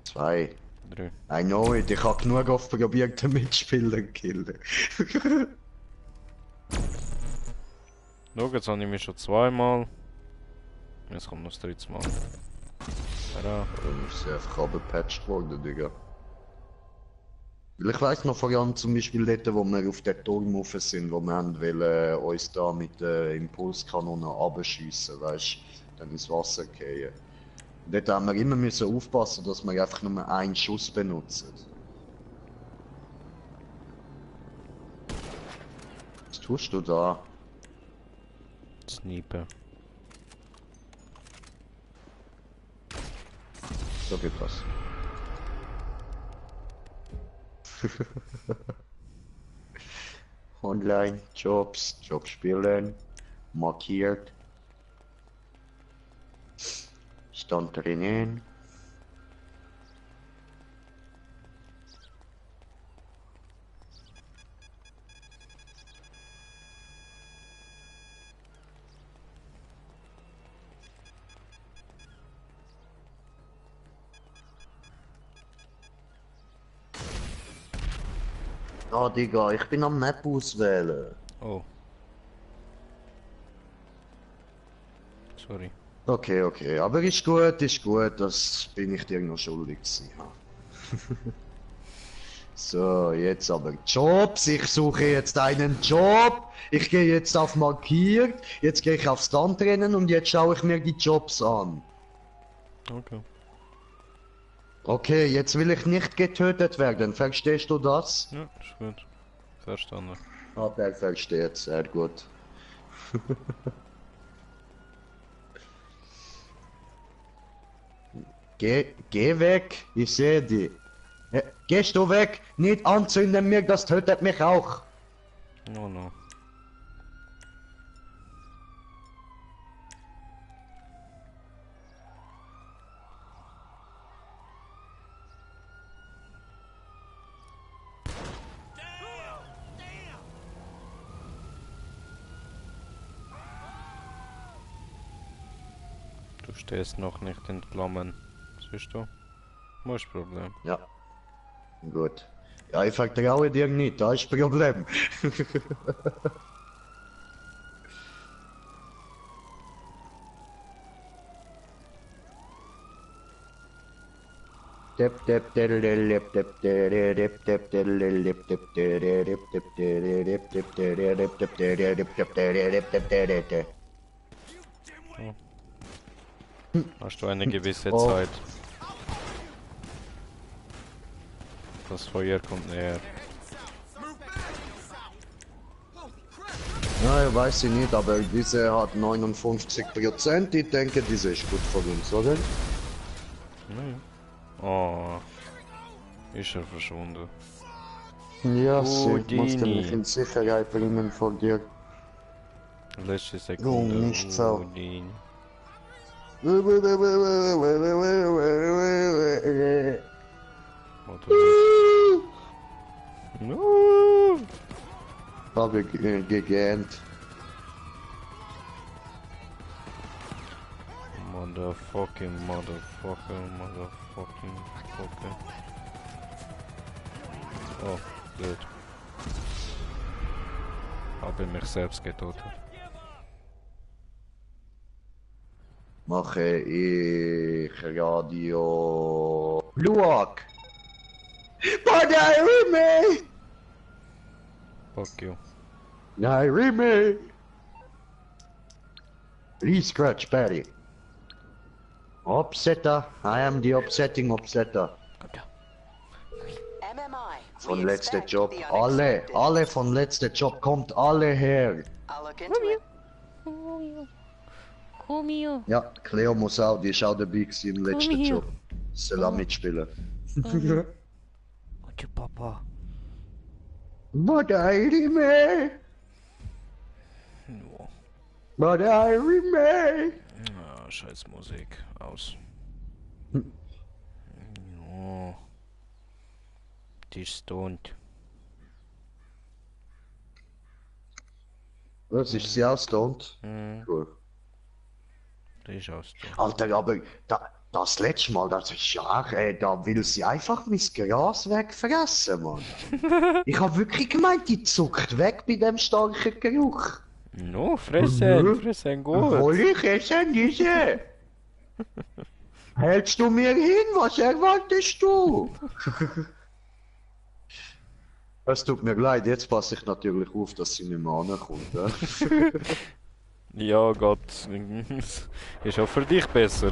2. 3. I know it, ich hab genug oft probiert, den Mitspieler zu killen. Schau, jetzt habe ich mich schon 2-mal. Jetzt kommt noch das 3. Mal. Ja. Dann ist sie einfach abgepatcht worden, Digga. Weil ich weiss noch vor allem zum Beispiel dort, wo wir auf den Turm rauf sind, wo wir haben wollen, uns da mit der Impulskanone abschiessen, weißt du, dann ins Wasser fallen. Dort haben wir immer müssen aufpassen, dass wir einfach nur einen Schuss benutzen. Was tust du da? Sniper. So geht das. Online, Jobs, Job spielen, markiert. Stand drinnen. Ah, Digga, ich bin am Map auswählen. Oh. Sorry. Okay, okay, aber ist gut, das bin ich dir noch schuldig gewesen. Ha. So, jetzt aber Jobs, ich suche jetzt einen Job, ich gehe jetzt auf markiert, jetzt gehe ich auf Standrennen und jetzt schaue ich mir die Jobs an. Okay. Okay, jetzt will ich nicht getötet werden, verstehst du das? Ja, ist gut. Verstanden. Ah, der versteht, sehr gut. Geh weg, ich sehe dich. Gehst du weg, nicht anzünden mir, das tötet mich auch. Oh no. stehst noch nicht in Flammen. Siehst du? Was ist das Problem? Ja. Gut. Ja, ich vertraue dir nicht, das ist das Problem. Hast du eine gewisse Oh. Zeit? Das Feuer kommt näher. Ja, weiß ich nicht, aber diese hat 59%. Ich denke, diese ist gut für uns, oder? Oh. Ist er verschwunden? Ja, sie Houdini. musste mich in Sicherheit bringen vor dir. Letzte Sekunde. nicht so. Houdini. Oder nicht? No. Habe gegähnt. Motherfucking. Fucker. Oh, blöd. Habe mich selbst getötet. Mache ich Radio... Luak! But I me! Fuck you. I me! Please scratch Patty. Upsetter, I am the upsetting upsetter. MMI. Von we letzter expect Job. the Alle unexpected. von letzter Job, kommt alle her. I'll look into it. Komm hier. Ja, Cleo muss auch, die ist auch dabei gewesen im letzten hier. Job. Soll auch mitspielen. Gute Papa. But I me! No. But I me! Ah, scheiß Musik. Aus. Oh. Die ist stoned. Was ist sie ausstoned? Cool. Die ist ausstoned. Alter, aber das letzte Mal, das ist ja, da will sie einfach mein Gras wegfressen, Mann. Ich hab wirklich gemeint, die zuckt weg bei dem starken Geruch. No, fressen gut. Hol ich essen diese? Hältst du mir hin? Was erwartest du? Es tut mir leid, jetzt passe ich natürlich auf, dass sie nicht mehr ankommt. Ja? Ja, Gott. Ist auch für dich besser.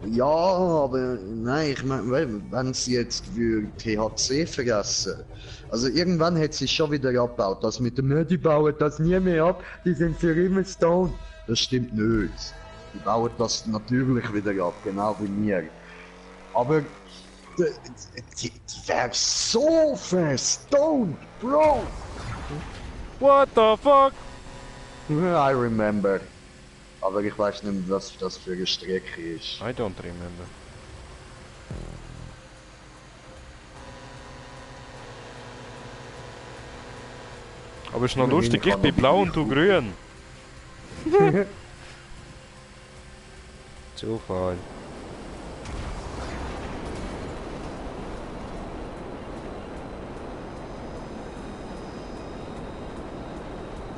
Ja, aber nein, ich meine, wenn sie jetzt will THC vergessen. Also irgendwann hat sie schon wieder abgebaut. Das mit dem, die bauen das nie mehr ab, die sind für immer stoned. Das stimmt nicht. Die bauen das natürlich wieder ab, genau wie mir. Aber die wäre so verstoned, Bro! What the fuck? I remember. Aber ich weiß nicht, was das für eine Strecke ist. I don't remember. Aber ist noch Immerhin lustig, ich kann bin man blau die und du nicht grün. Zufall.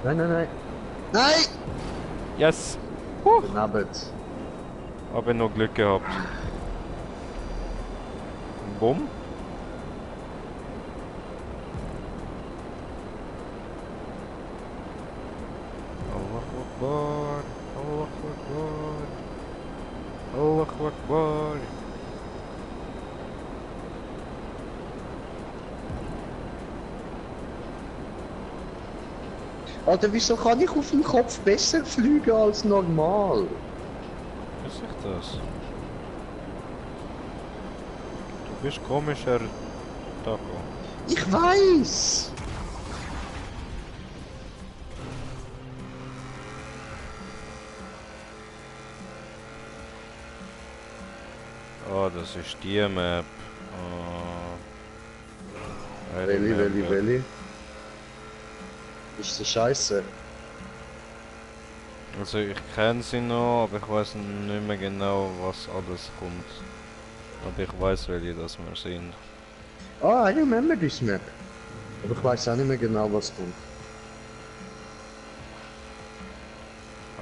Nein, nein, nein. Nein! Yes! Guten Abend. Habe noch Glück gehabt. Bumm. Allahu Akbar. Allahu Akbar. Allahu Akbar. Alter, wieso kann ich auf dem Kopf besser fliegen als normal? Was ist das? Du bist komischer Taco. Ich weiß! Oh, das ist die Map. I remember. Welli? Ist so scheiße. Also ich kenne sie noch, aber ich weiß nicht mehr genau, was alles kommt. Aber ich weiß, welche das wir sind. Ah, I remember this map. Aber ich weiß auch nicht mehr genau, was kommt.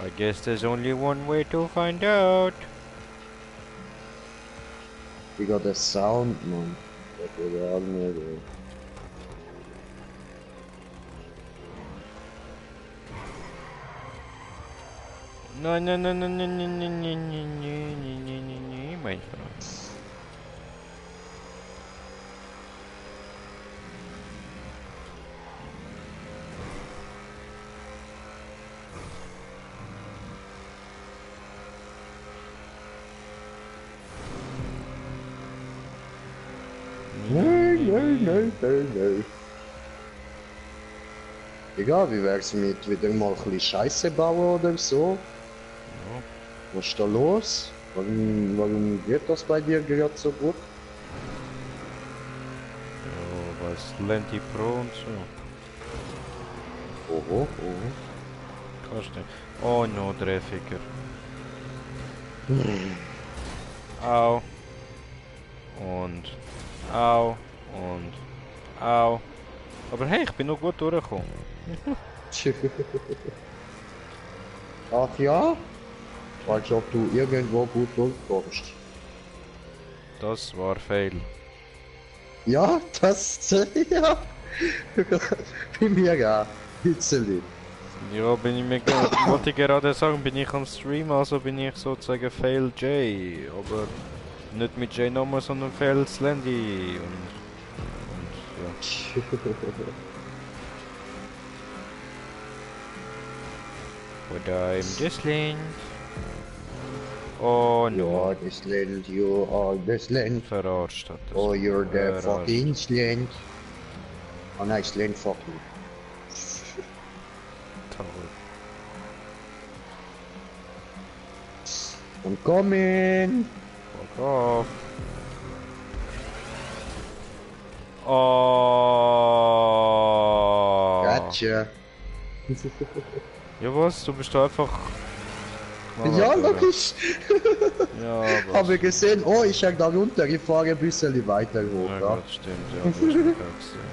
I guess there's only one way to find out. Digga, der Sound, Mann. Das würde auch nicht, ey. Nein, nein, nein, nein, nein, nein, nein, nein, nein, nein, nein, nein, nein, mein Freund. Nein. Digga, wie wär's mit wieder mal ein bisschen Scheiße bauen oder so? Ja. Was ist da los? Warum geht das bei dir gerade so gut? Ja, was Lenti Pro und so. Oho. Kannst nicht. Oh no, Dreificker. Au. Und. Au. Und. Au. Aber hey, ich bin noch gut durchgekommen. Ach ja? Als ob du irgendwo gut durchkommst. Das war Fail. Ja, das, ja. Bei mir ja. Hitzeli. Ja, bin ich mir wollte ich gerade sagen, bin ich am Stream, also bin ich sozusagen Fail J. Aber nicht mit J nochmal, sondern Fail Slendy. Und ja. Oder im Disland. Oh You no. are this land, you are this land. Verarscht hat das. Oh, you're the Verarscht. fucking land. Oh nein, Land fucking. Toll. I'm coming. Fuck off. Oh. Gotcha. Ja was, du bist da einfach... Ja, logisch. Ja, was? Habe gesehen, oh, ich hab da runtergefahren, ein bisschen weiter hoch. Ja, Ja. Gott, stimmt, ja, du hast mich auch gesehen.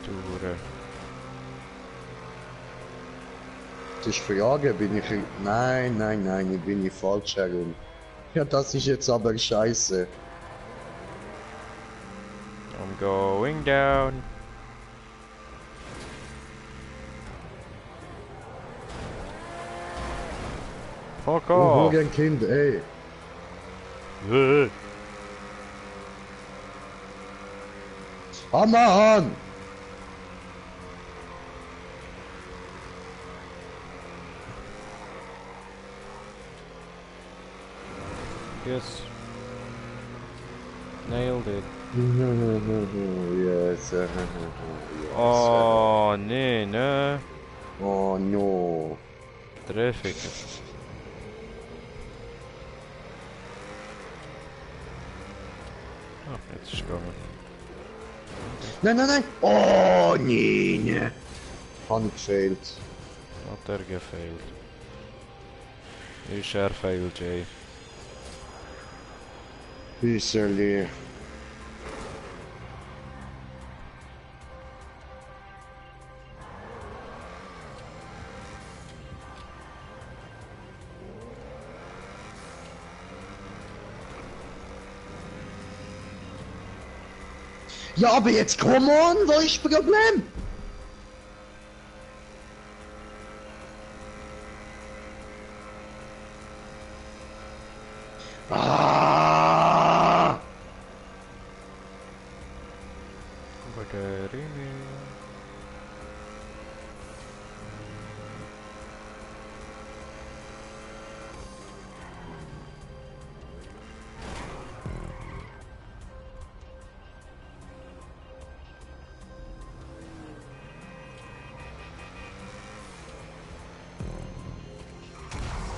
Du Hure. Das ist Frage, bin ich... Nein, ich bin nicht falsch herum. Ja, das ist jetzt aber scheiße. I'm going down. Fuck Oh, off. ein Kind, ey. Ah, Mann! Yes. Nailed it. Yes. Yes. Oh, nee, ne? Oh, no. Treffiker. Ah, jetzt ist gegangen. Nein. Oh, nee. Hab ich gefehlt. Hat er gefailt. Ist er fail, Jay. Bisserli. Ja, aber jetzt come on, wo ist das Problem? Ah!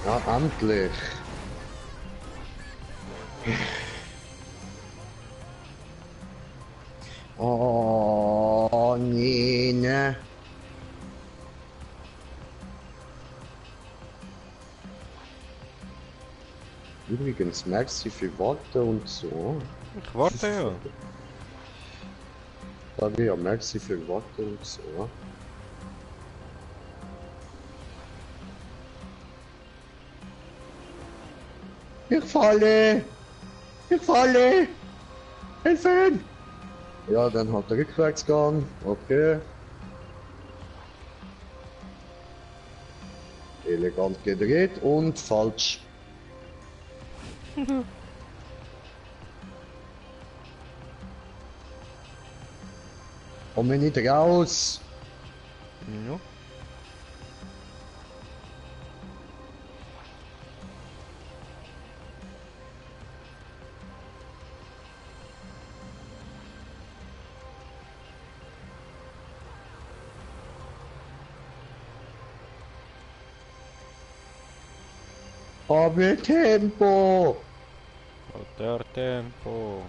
Ja, endlich. Oh, nee, ne. Übrigens, merci für Worte und so. Ich warte ja. Sage ja, merci für Worte und so. Ich falle! Ich falle! Helfen! Ja, dann hat er rückwärts gegangen. Okay. Elegant gedreht und falsch. Komm mir nicht raus! Ja. Aber Tempo! Oder Tempo.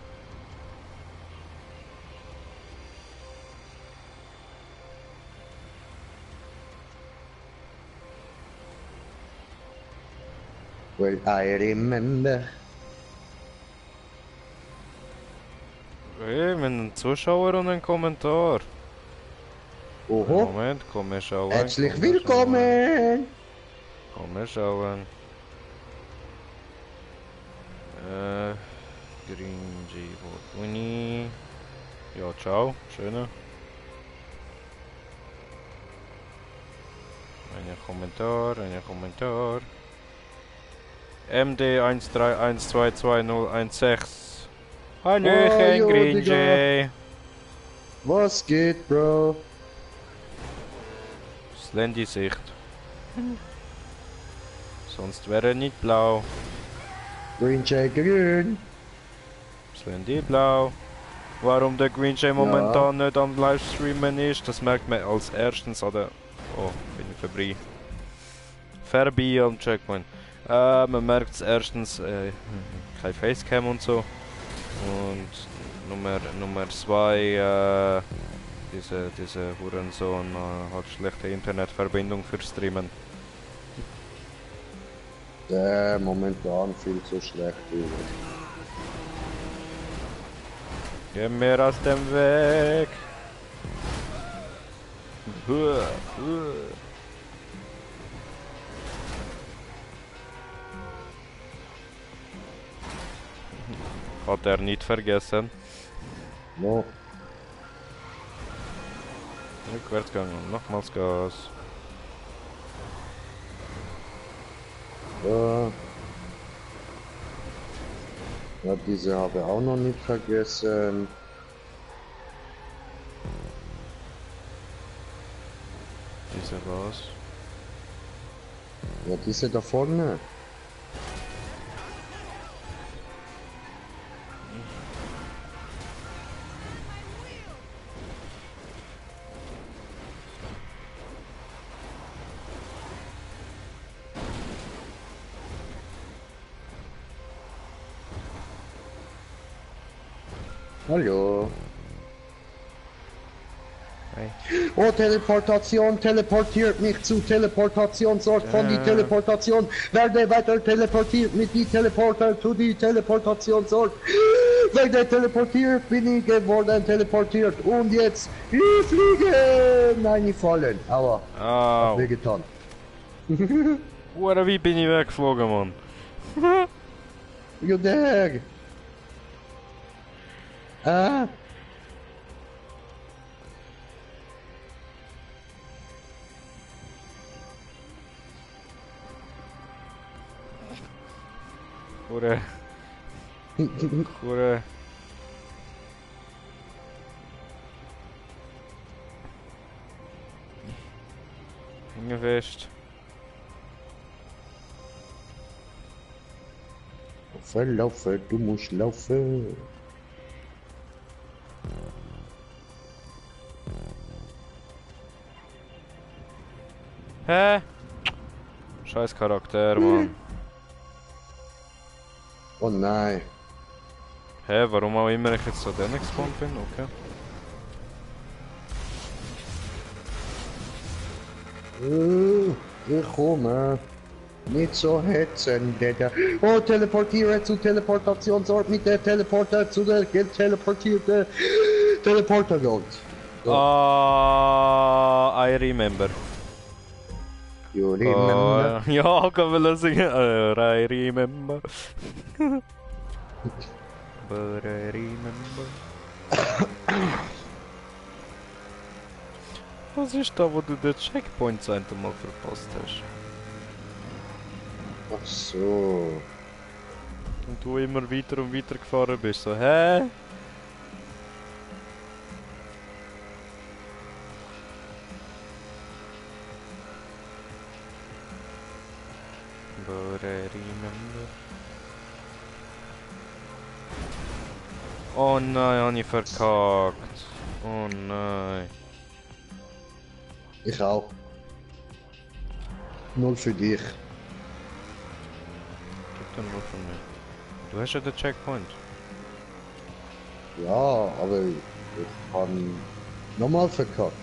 Well, I remember. Hey, wir haben einen Zuschauer und einen Kommentar. Oho, Moment, komm wir schauen. herzlich komm, wir willkommen! schauen. Komm wir schauen. Green G Uni. Ja, ciao, schöne. Ein Kommentar. MD 131222016. Hallöchen, jo, Green Digga. J. Was geht, Bro? Slendy-Sicht. Sonst wäre nicht blau. Green Jay grün. Slendy blau. Warum der Green Jay momentan nicht am Livestreamen ist, das merkt man als erstens an der... Oh, bin ich vorbei. Vorbei am Checkpoint. Man merkt es erstens, kein Facecam und so. Und Nummer zwei, diese Hurensohn hat schlechte Internetverbindung für Streamen. Momentan viel zu schlecht. Geh mir aus dem Weg! Hat er nicht vergessen. No. Rückwärts gegangen, nochmals Gas. Ja, diese habe ich auch noch nicht vergessen. Diese was? Ja, diese da vorne. Hallo. Hey. Oh, Teleportation teleportiert mich zu Teleportationsort von die Teleportation. Werde weiter teleportiert mit die Teleporter zu die Teleportationsort. Werde teleportiert, bin ich geworden teleportiert. Und jetzt, ich fliege. Nein, ich fallen. Aua. Au. Wehgetan. Oder wie bin ich weggeflogen, Mann? You der. Ah. Oder... Oder... Hingefest. Laufe, du musst laufen. Hä? Scheiß Charakter, Mann. Oh nein. Hä, warum auch immer ich jetzt so den gespawnt bin? Okay. Ich komme. Nicht so hetzen, Digga. Oh, teleportiere zu Teleportationsort mit der Teleporter zu der teleportierte Teleportergott. So. Ah, I remember. You remember? Ja, kann man singen. I remember. But I remember. Was ist da, wo du den Checkpoint einmal verpasst hast? Ach so. Und du immer weiter und weiter gefahren bist, so, hä? But I remember. Oh nein, habe ich verkackt. Oh nein. Ich auch. Nur für dich. Gib dann nur von mir. Du hast ja den Checkpoint. Ja, aber ich kann nochmal verkackt.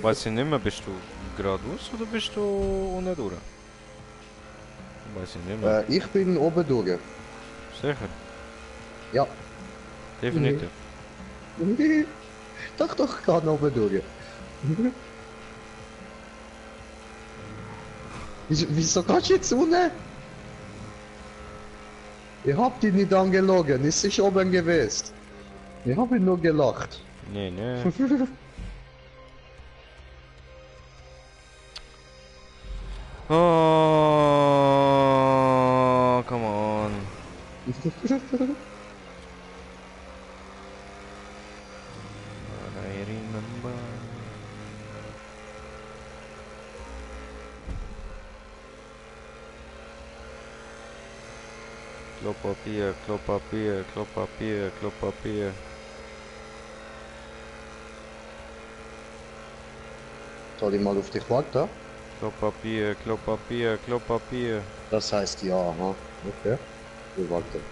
Weiß ich nicht mehr, bist du geradeaus oder bist du unten durch? Weiß ich nicht mehr. Ich bin oben durch. Sicher? Ja. Definitiv. Doch, ich kann oben durch. Wieso kannst du jetzt unten? Ich hab dich nicht angelogen, es ist oben gewesen. Ich habe nur gelacht. Nee, nee. Oh, come on. I remember. Klopapier, Klopapier, Klopapier, Klopapier. Soll ich mal auf dich warten? Klopapier, Klopapier, Klopapier. Das heißt ja, ha? Okay. Wir warten.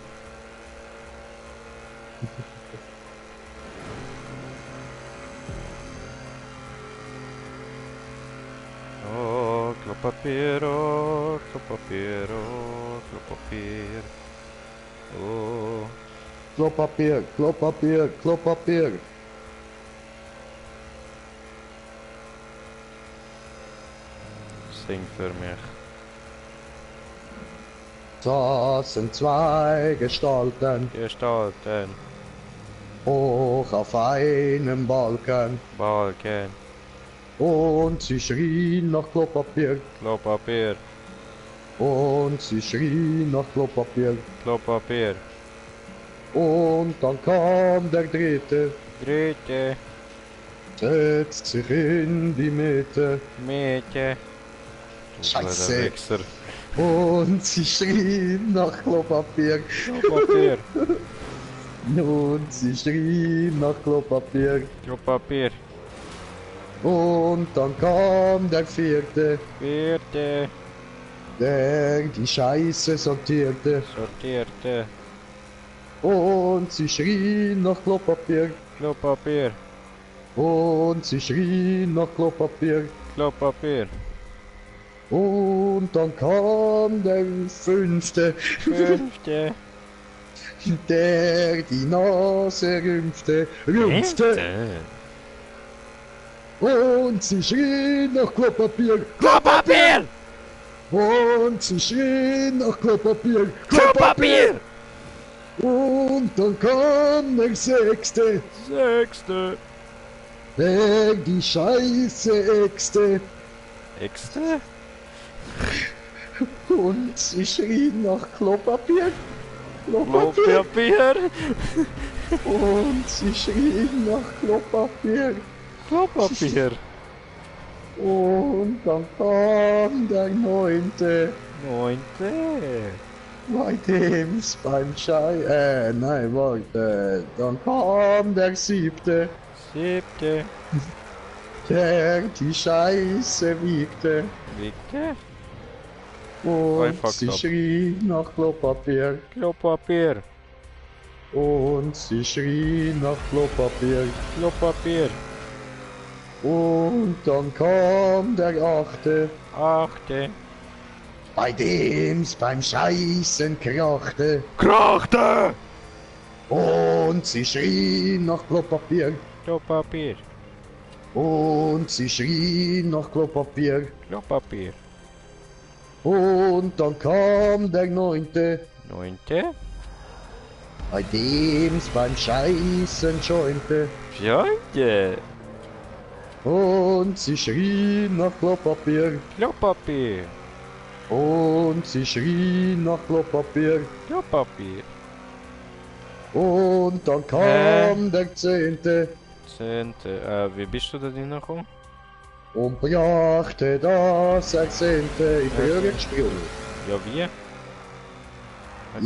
Oh, Klopapiero, Klopapiero, Klopapier. Oh. Klopapier, Klopapier, Klopapier. Sing für mich. Saßen zwei Gestalten Gestalten, hoch auf einem Balken Balken, und sie schrien nach Klopapier Klopapier, und sie schrien nach Klopapier Klopapier. und dann kam der dritte, Dritte, setzt sich in die Mitte Mädchen. Scheiße. Wichser. und sie schrien nach Klopapier Klopapier, und sie schrien nach Klopapier Klopapier. und dann kam der vierte, Vierte, der die Scheiße sortierte sortierte, und sie schrien nach Klopapier Klopapier, und sie schrien nach Klopapier Klopapier. und dann kam der fünfte, Fünfte, der die Nase rümpfte und sie schrien nach Klopapier Klopapier, und sie schrien nach Klopapier Klopapier. und dann kam der sechste, Sechste, der die Scheiße äxte Exte, und sie schrien nach Klopapier Klopapier, und sie schrien nach Klopapier Klopapier. und dann kam der neunte, Neunte, bei dem's beim nein, warte, dann kam der siebte, siebte, der die Scheiße wiegte Wiegte, und fucked sie up. schrien nach Klopapier Klopapier, und sie schrien nach Klopapier Klopapier. und dann kam der achte, Achte, Bei dem's beim Scheißen krachte Krachte! und sie schrien nach Klopapier. Klopapier. Und sie schrien nach Klopapier. Klopapier. Und dann kam der 9. 9. Bei dem's beim Scheißen schäumte. 4. Und sie schrien nach Klopapier. Klopapier. Und sie schrien nach Klopapier. Klopapier. Und dann kam der 10. 10. Wie bist du da reingekommen? Und brachte das Ersehnte in die Höhe gespielt. Ja, wie?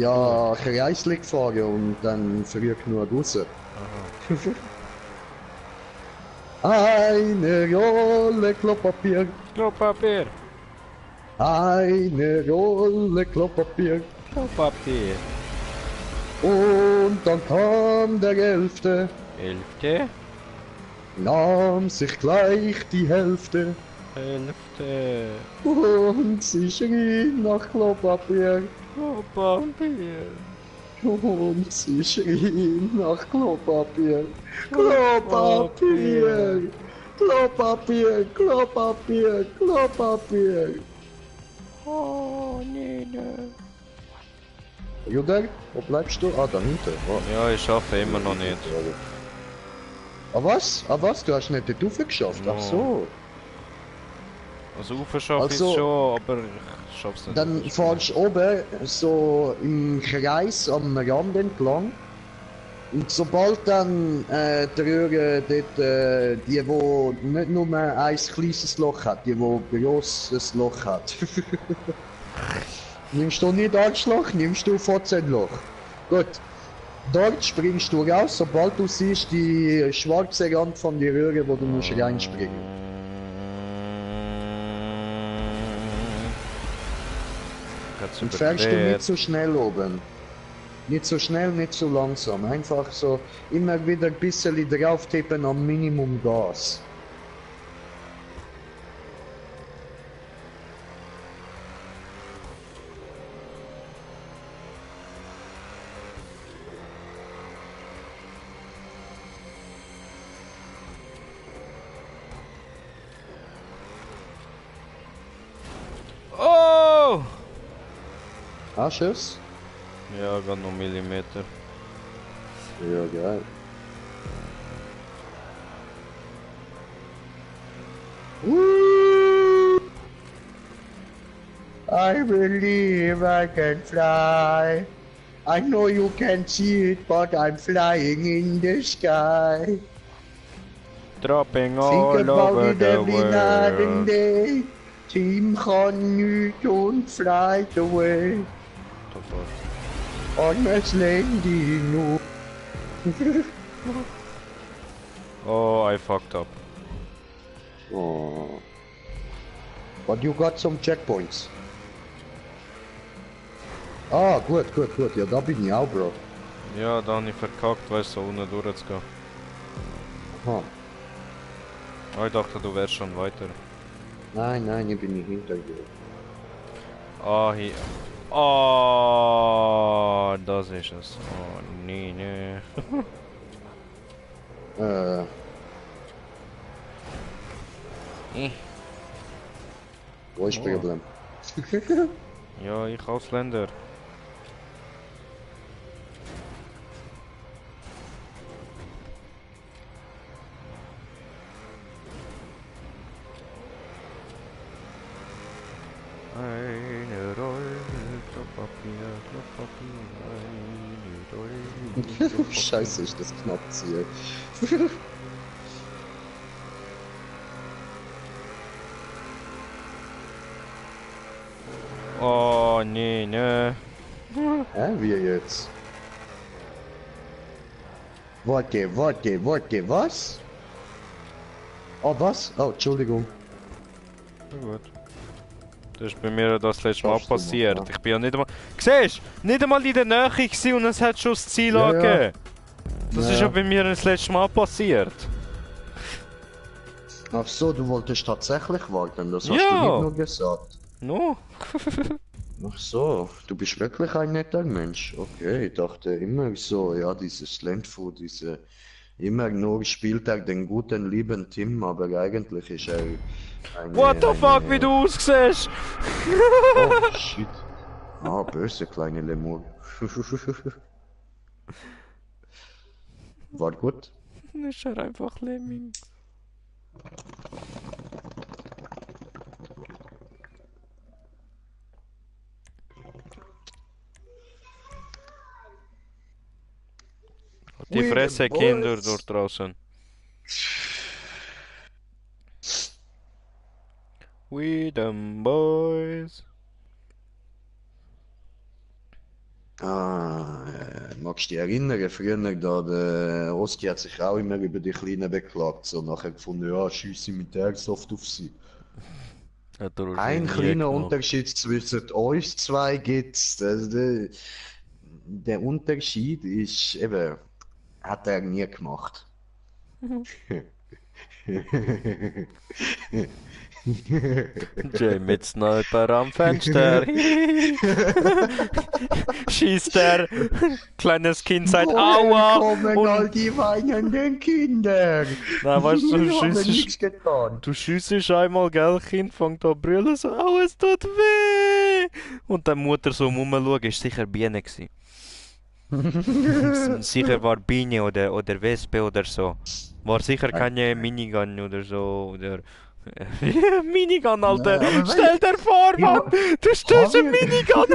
Ja, kreislich gefahren und dann früh genug raus. Eine Rolle Klopapier. Klopapier. Eine Rolle Klopapier. Klopapier. Und dann kam der 11. 11. Nahm sich gleich die Hälfte. 11. Und sie schrien nach Klopapier. Klopapier. Und sie schrien nach Klopapier. Klopapier. Klopapier. Klopapier. Klopapier. Oh, Nina. Juder, wo bleibst du? Ah, da hinten. Oh. Ja, ich schaffe immer noch nicht. Ah was? Ah was? Du hast nicht den Taufe geschafft? Ach so. Also Ufer schaffe Also, ich schon, aber ich schaff's nicht. Dann fahrst du oben so im Kreis am Rand entlang. Und sobald dann die Röhre dort, die wo nicht nur ein kleines Loch hat, die wo ein grosses Loch hat. Nimmst du nicht Arschloch, nimmst du 14 Loch. Gut. Dort springst du raus, sobald du siehst die schwarze Rand von der Röhre, wo du musst reinspringen. Und fährst du nicht so schnell oben. Nicht so schnell, nicht so langsam. Einfach so immer wieder ein bisschen drauf tippen am Minimum Gas. Oh! Hast du es? Ja, gerade noch Millimeter. Ja, geil. Woo! I believe I can fly. I know you can't see it, but I'm flying in the sky. Dropping Think all about over it the every night and world. day. Team kann nicht und flight away. On my landing. Oh, I fucked up. Oh. But you got some checkpoints. Ah, gut, gut, gut. Ja, da bin ich auch, Bro. Ja, da habe ich verkackt, weißt du, so unten durchzugehen. Aha. Oh, ich dachte, du wärst schon weiter. Nein, nein, ich bin nicht hinter dir. Ah, hier. Oh, das ist es. Oh, nee, nee. Wo ist das Problem? Ja, ich Ausländer. Eine Rolle Klopapier, Klopapier, eine Rolle. Scheiße, ist das knapp hier. Oh, nee, ne. Wie jetzt? Warte, warte, warte, was? Oh, was? Oh, Entschuldigung. Na gut. Das ist bei mir das letzte Mal Schaffst du noch, passiert. ja. Ich bin ja nicht einmal... Siehst du? Nicht einmal in der Nähe gewesen und es hat schon das Ziel Ja, ja. angegeben. Das ist Ja. ja bei mir das letzte Mal passiert. Ach so, du wolltest tatsächlich warten, das hast Ja. du nicht nur gesagt. No? Ach so, du bist wirklich ein netter Mensch. Okay, ich dachte immer so, ja, dieses Landfood, immer nur spielt er den guten, lieben Tim, aber eigentlich ist er What the fuck, wie eine... du aussiehst! Oh, shit. Ah, böse kleine Lemur. War gut. Ist er einfach Lemming. Die We the Fresse, Kinder boys. dort draußen. We them boys. Magst du dich erinnern, früher da, der Oski hat sich auch immer über die Kleinen beklagt, so nachher gefunden, ja, schiesse mit der Airsoft auf sie. Hat er Ein wahrscheinlich nie kleiner gemacht. Unterschied zwischen uns zwei gibt's. Der Unterschied ist eben, hat er nie gemacht. Jay mit Sniper am Fenster. Schießt er. Kleines Kind sagt Aua. kommen Und all die weinenden Kinder? na, weißt du, Wir haben nichts schiessest, getan. du schiessest einmal, gell, Kind, fängt an zu brüllen, so, oh, es tut weh. Und dann Mutter so rumschauen, ist sicher Biene gewesen. Sicher war Biene oder Wespe oder so. War sicher keine Minigun oder so, oder... Minigun, Alter! Ja, aber Stell dir vor, Mann! Du stellst eine Minigun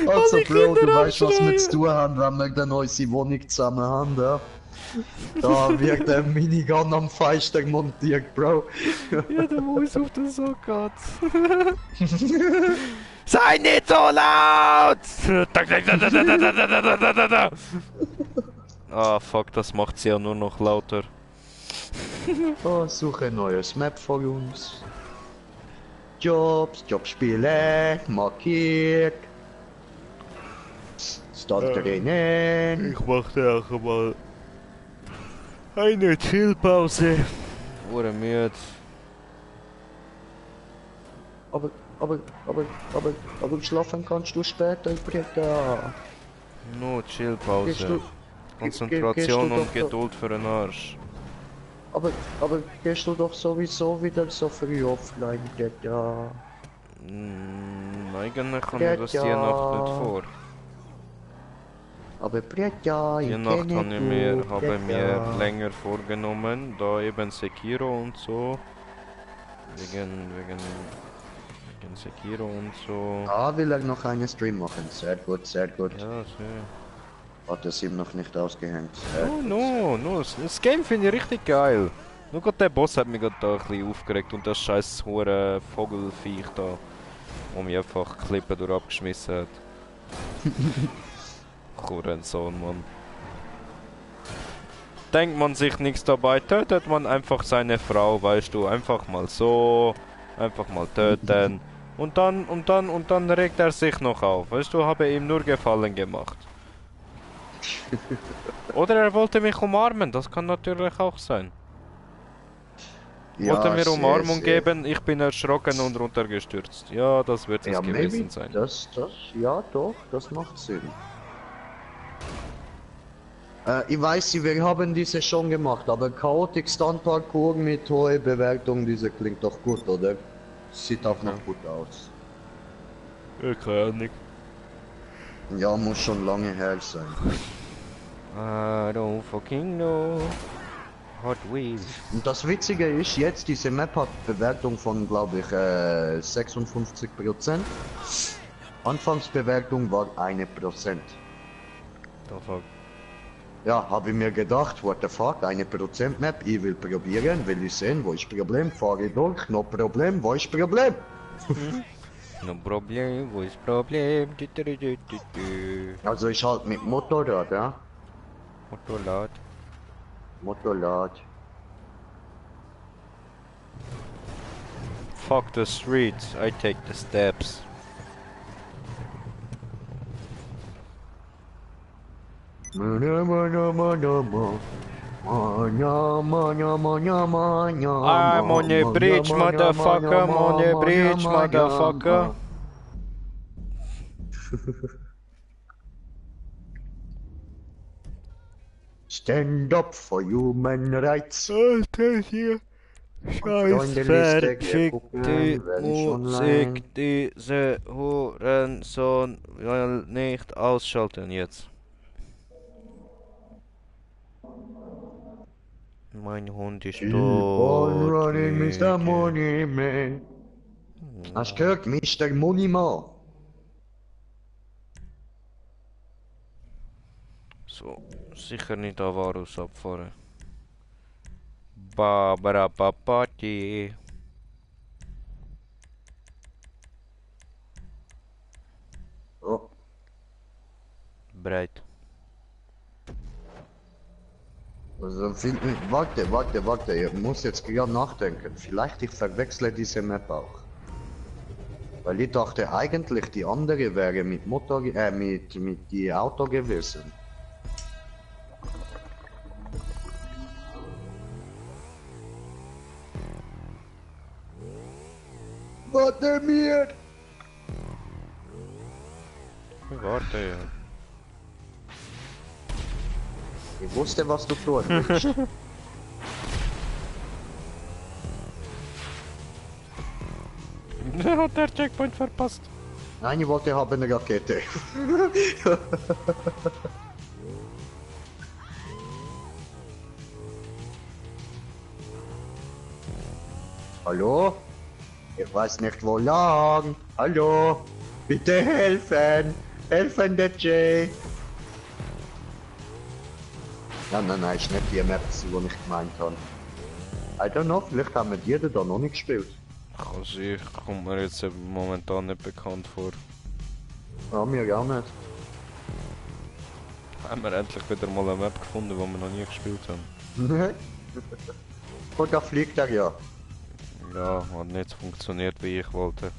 Also, Alle Bro, du Kinder weißt, was wir abschreien. zu tun haben, wenn wir dann unsere Wohnung zusammen haben, ja? Da wird der Minigun am Fenster montiert, Bro. Ja, der muss auf den Sack geht. Sei nicht so laut! Ah, fuck, das macht sie ja nur noch lauter. Oh, suche ein neues Map für uns. Jobspiele, markiert. Start drinnen. Ich machte auch mal eine Chillpause. Wurde müde. Aber schlafen kannst du später, Britta. Nur Gehst Chillpause. du, Konzentration gehst du und doch- Geduld für den Arsch. aber gehst du doch sowieso wieder so früh offline, Britta. Eigentlich kommt mir das die Nacht nicht vor. Aber Britta, Die ich Nacht kenne habe mir länger vorgenommen, da eben Sekiro und so. Wegen Sekiro und so. Ah, will er noch einen Stream machen. Sehr gut, sehr gut. Ja, sehr. Hat es ihm noch nicht ausgehängt. Sehr Oh gut. no, das Game finde ich richtig geil. Nur gerade der Boss hat mich gerade da ein bisschen aufgeregt und das scheiß hure Vogelviech da, wo mich einfach Klippen durch abgeschmissen hat. Hurensohn, Mann. Denkt man sich nichts dabei, tötet man einfach seine Frau, weißt du, einfach mal so, einfach mal töten. Und dann regt er sich noch auf, weißt du, habe ihm nur Gefallen gemacht. Oder er wollte mich umarmen, das kann natürlich auch sein. Wollte mir Umarmung geben, ich bin erschrocken und runtergestürzt. Ja, das wird es Ja, gewesen maybe. sein. Ja doch, das macht Sinn. Ich weiß, wir haben diese schon gemacht, aber Chaotic Stunt Parkour mit hoher Bewertung, diese klingt doch gut, oder? Sieht auch noch gut aus. Keine Ahnung. Ja, muss schon lange her sein. I don't fucking know. Hot Wheels. Und das Witzige ist, jetzt diese Map hat Bewertung von, glaube ich, 56%. Anfangsbewertung war 1%. The fuck. Ja, habe ich mir gedacht, what the fuck, 1% Map, ich will probieren, will ich sehen, wo ist Problem, fahre ich durch, no Problem, wo ist Problem? No Problem, wo ist Problem? Du. Also ich halt mit Motorrad, ja? Motorrad. Motorrad. Fuck the streets, I take the steps. Manja, manja, manja, manja, I'm on a bridge, motherfucker, I'm on a bridge, motherfucker. Stand up for human rights. Alter, hier. Scheiß verfickte Musik, diese Hurensohn will nicht ausschalten jetzt. Mein Hund ist Keep on tot. running, Mr. Money Man. Hast du gehört, Mr. Money Man? So, sicher nicht Avarus abfahren. Barbara Papati. Oh. Breit. Also, warte, ich muss jetzt gerade nachdenken. Vielleicht ich verwechsle diese Map auch. Weil ich dachte eigentlich die andere wäre mit Motor, mit die Auto gewesen. Warte mir! Warte, ja. Ich wusste, was du tun willst. Hat der Checkpoint verpasst. Nein, ich wollte haben eine Rakete. Hallo? Ich weiß nicht wo lang. Hallo? Bitte helfen! Helfen, der Jay! Nein, ist nicht die Map, die ich gemeint habe. I don't know, vielleicht haben wir die da noch nicht gespielt. Kann sein, kommt mir jetzt momentan nicht bekannt vor. Ja, mir auch nicht. Haben wir endlich wieder mal eine Map gefunden, die wir noch nie gespielt haben. Nein. Und da fliegt er ja. Ja, hat nicht funktioniert, wie ich wollte.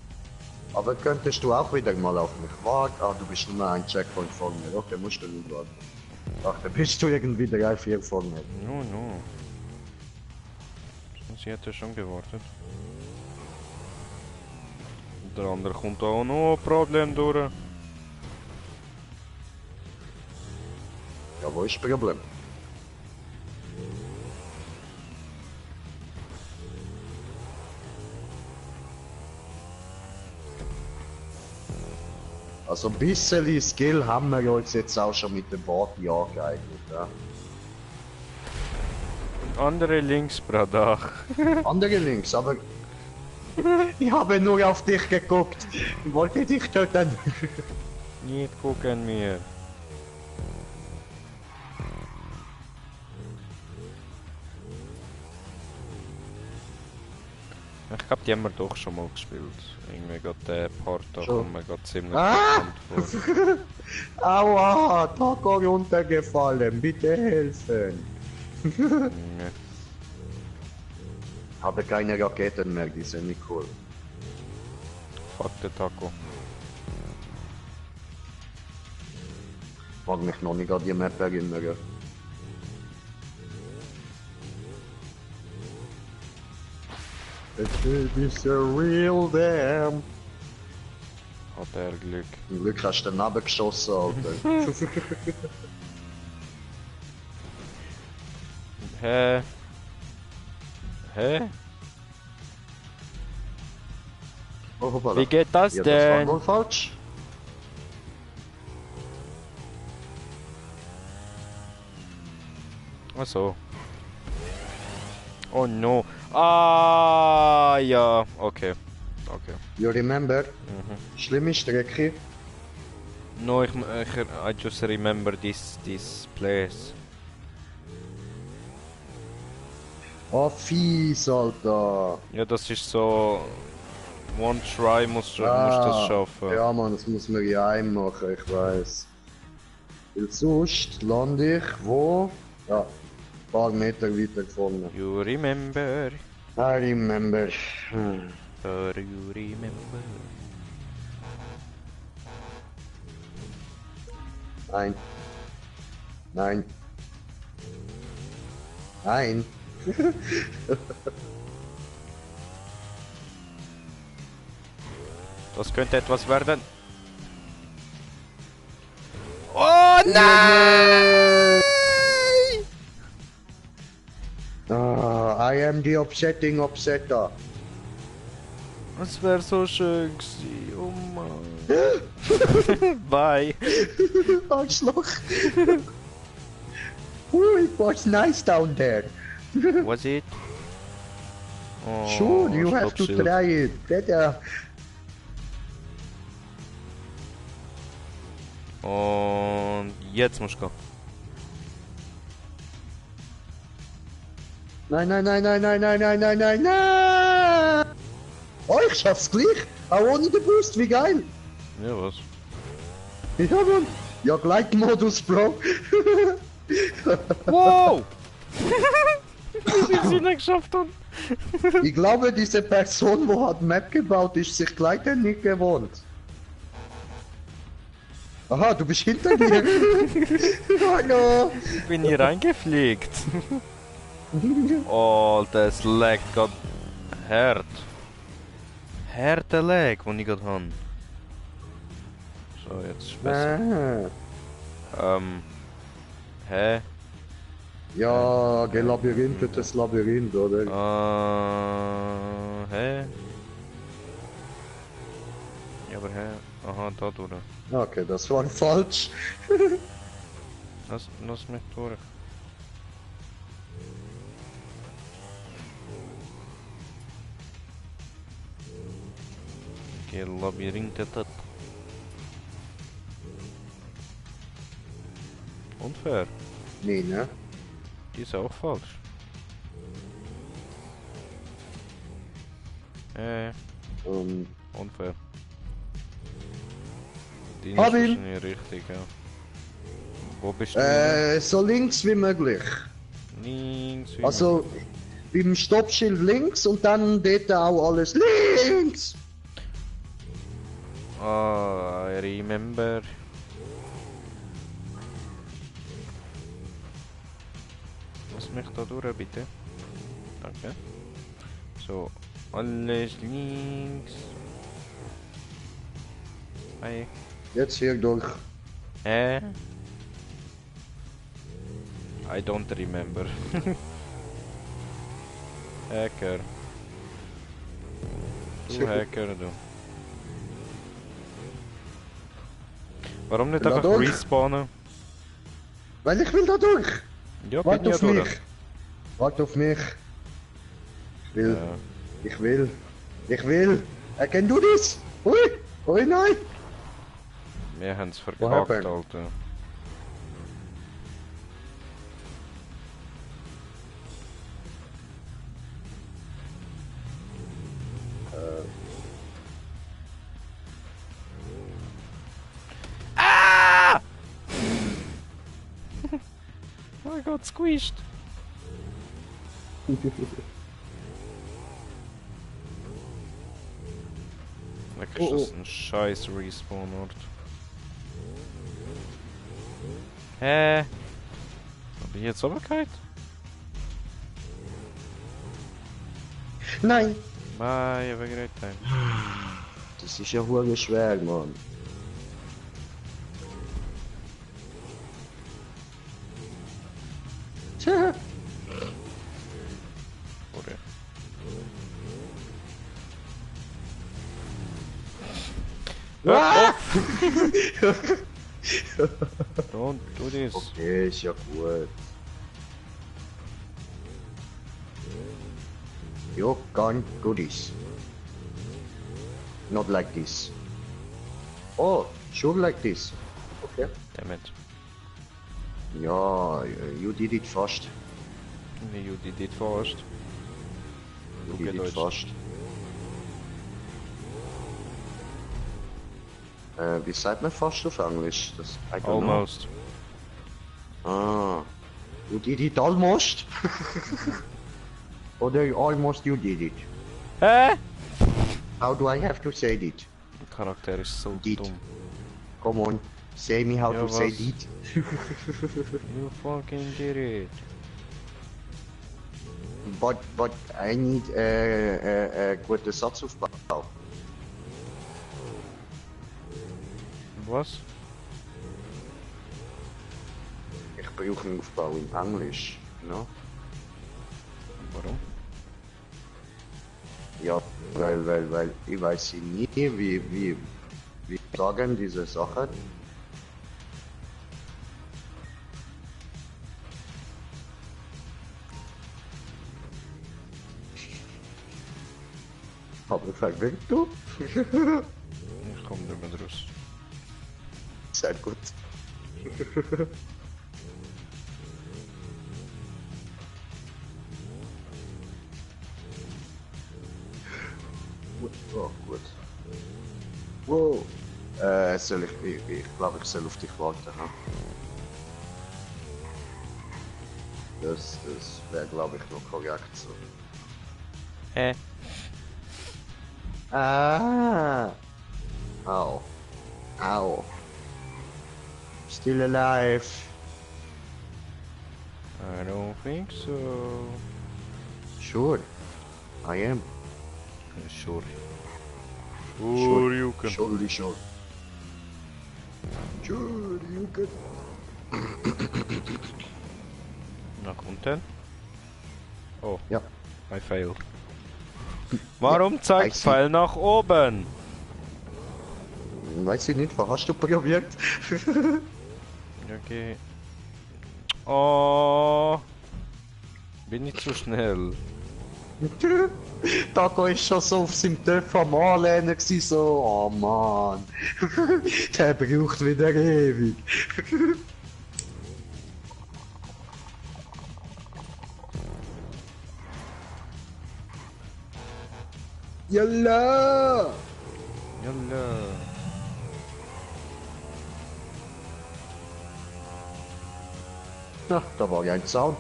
Aber könntest du auch wieder mal auf mich warten? Ah, du bist nur ein Checkpoint vor mir. Okay, musst du nicht warten. Ach, da bist du irgendwie 3-4 vor mir. No. Sie hätte schon gewartet. Der andere kommt auch noch ein Problem durch. Ja, wo ist das Problem? Also ein bisschen Skill haben wir uns jetzt auch schon mit dem Body angeeignet, ja. Andere links, Bruder. Andere links, aber ich habe nur auf dich geguckt. Ich wollte dich töten. Nicht gucken mir. Ich glaube, die haben wir doch schon mal gespielt. Irgendwie gerade der Part, da Schon. kommt mir gerade ziemlich Ah! bekannt vor. Aua, Taco runtergefallen, bitte helfen. Nee. Habe keine Raketen mehr, die sind nicht cool. Fuck der Taco. Mag mich noch nicht an die Map erinnern. It is a real damn. Hat er Glück. Zum Glück hast du daneben geschossen, Alter. Hä? Hä? Oh, hoppala. Wie geht das Ja, das war denn? wohl falsch. Ach so. Oh no. Ah, ja. Okay. Okay. You remember? Mhm. Schlimme Strecke. No, I just remember this place. Oh, fies, Alter. Ja, das ist so... One try musst du das schaffen. Ja, Mann, das muss man ja einmachen, ich weiß. Weil sonst lande ich wo? Ja, ein paar Meter weiter vorne. You remember. I remember. Or you remember. Nein. Nein. Nein. Das könnte etwas werden. Oh nein! Ah, I am the upsetting upsetter. Das wäre so schön gewesen. Oh Mann. Bye. Arschloch. Ooh, it was nice down there. Was it? Oh, Sure, you have to Stoppschild. try it. Better. Und jetzt musst du gehen. Nein, nein, nein, nein, nein, nein, nein, nein, nein, nein! Oh, ich schaff's gleich! Auch ohne den Boost, wie geil! Ja, was? Ja, Mann! Ja, Gleitmodus, Bro! Wow! Wie sie nicht geschafft haben. Ich glaube, diese Person, die hat Map gebaut, ist sich Gleiter nicht gewohnt. Aha, du bist hinter mir! Hallo! Ich bin hier reingefliegt. Oh, das Lag geht hart. Harte Lag, den ich gerade habe. So, jetzt ist besser. Ah. Hä? Ja, gelabyrinthetes Labyrinth, oder? Hä? Ja, aber hä? Aha, da durch. Okay, das war falsch. Lass mich durch. Okay, Labyrinth das. Unfair. Nee, ne? Die ist auch falsch. Unfair. Die ist Hab ihn. wahrscheinlich richtig, ja. Wo bist du? So links wie möglich. Links. wie Also beim Stoppschild links und dann dort auch alles links. Ah, I remember. Lass mich da durch, bitte. Danke. So, alles links. Hi. Jetzt hier durch. Hä? I don't remember. Hacker. Du Hacker, du. Warum nicht Da einfach durch. respawnen? Weil ich will da durch. Ja, bin Warte ja auf durch. mich. Warte auf mich. Ich will. Ja. Ich will. Ich will. Erkenn du das? Ui. Ui, nein. Wir haben's Wo verkackt, happened? Alter. Ah! I got squished. Wirklich, Oh, das ist ein scheiß Respawn-Ort. Hä? Hab ich jetzt runtergefallen? Nein. Bye, have a great time. Das ist ja hure schwer, Mann. Tja. Sorry. Ah! Don't do this. Okay, ist ja gut. You can't do this. Not like this. Oh, sure like this. Okay. Damn it. Ja, you did it fast. You did it fast. You Okay, did it Deutsch. fast. Wie sagt man fast auf Englisch? Das, I don't know. Almost. Ah, you did it almost? Oder almost you did it? Hä? How do I have to say it? Der Charakter ist so Did. dumm. Come on, say me how Ja, to say was? it. You fucking did it. but I need guten Satzaufbau. Was? Ich brauche einen Aufbau in Englisch, no? Warum? Ja, weil ich weiß nie, wie sagen diese Sachen. Aber verwirrt du? Ich komme nicht mehr raus. Sehr gut. Oh, gut. Wow. Ich glaube, ich soll auf dich warten. Ha? Das wäre, glaube ich, noch korrekt so. Hä? Ah. Au. Au. Still alive. I don't think so. Sure. I am. Sure. Sure. Sure you can. Surely sure. Sure you can. Na kommt denn? Oh, Ja. I failed. Warum zeigt I see. Pfeil nach oben? Weiß ich nicht, was hast du probiert? Okay. Oh. Bin ich zu schnell? Taco ist schon so auf seinem Töpf am Anlehnen gsi, so, oh Mann. Der braucht wieder ewig. Yalla! Jalla. Na, da war ja ein Zaun.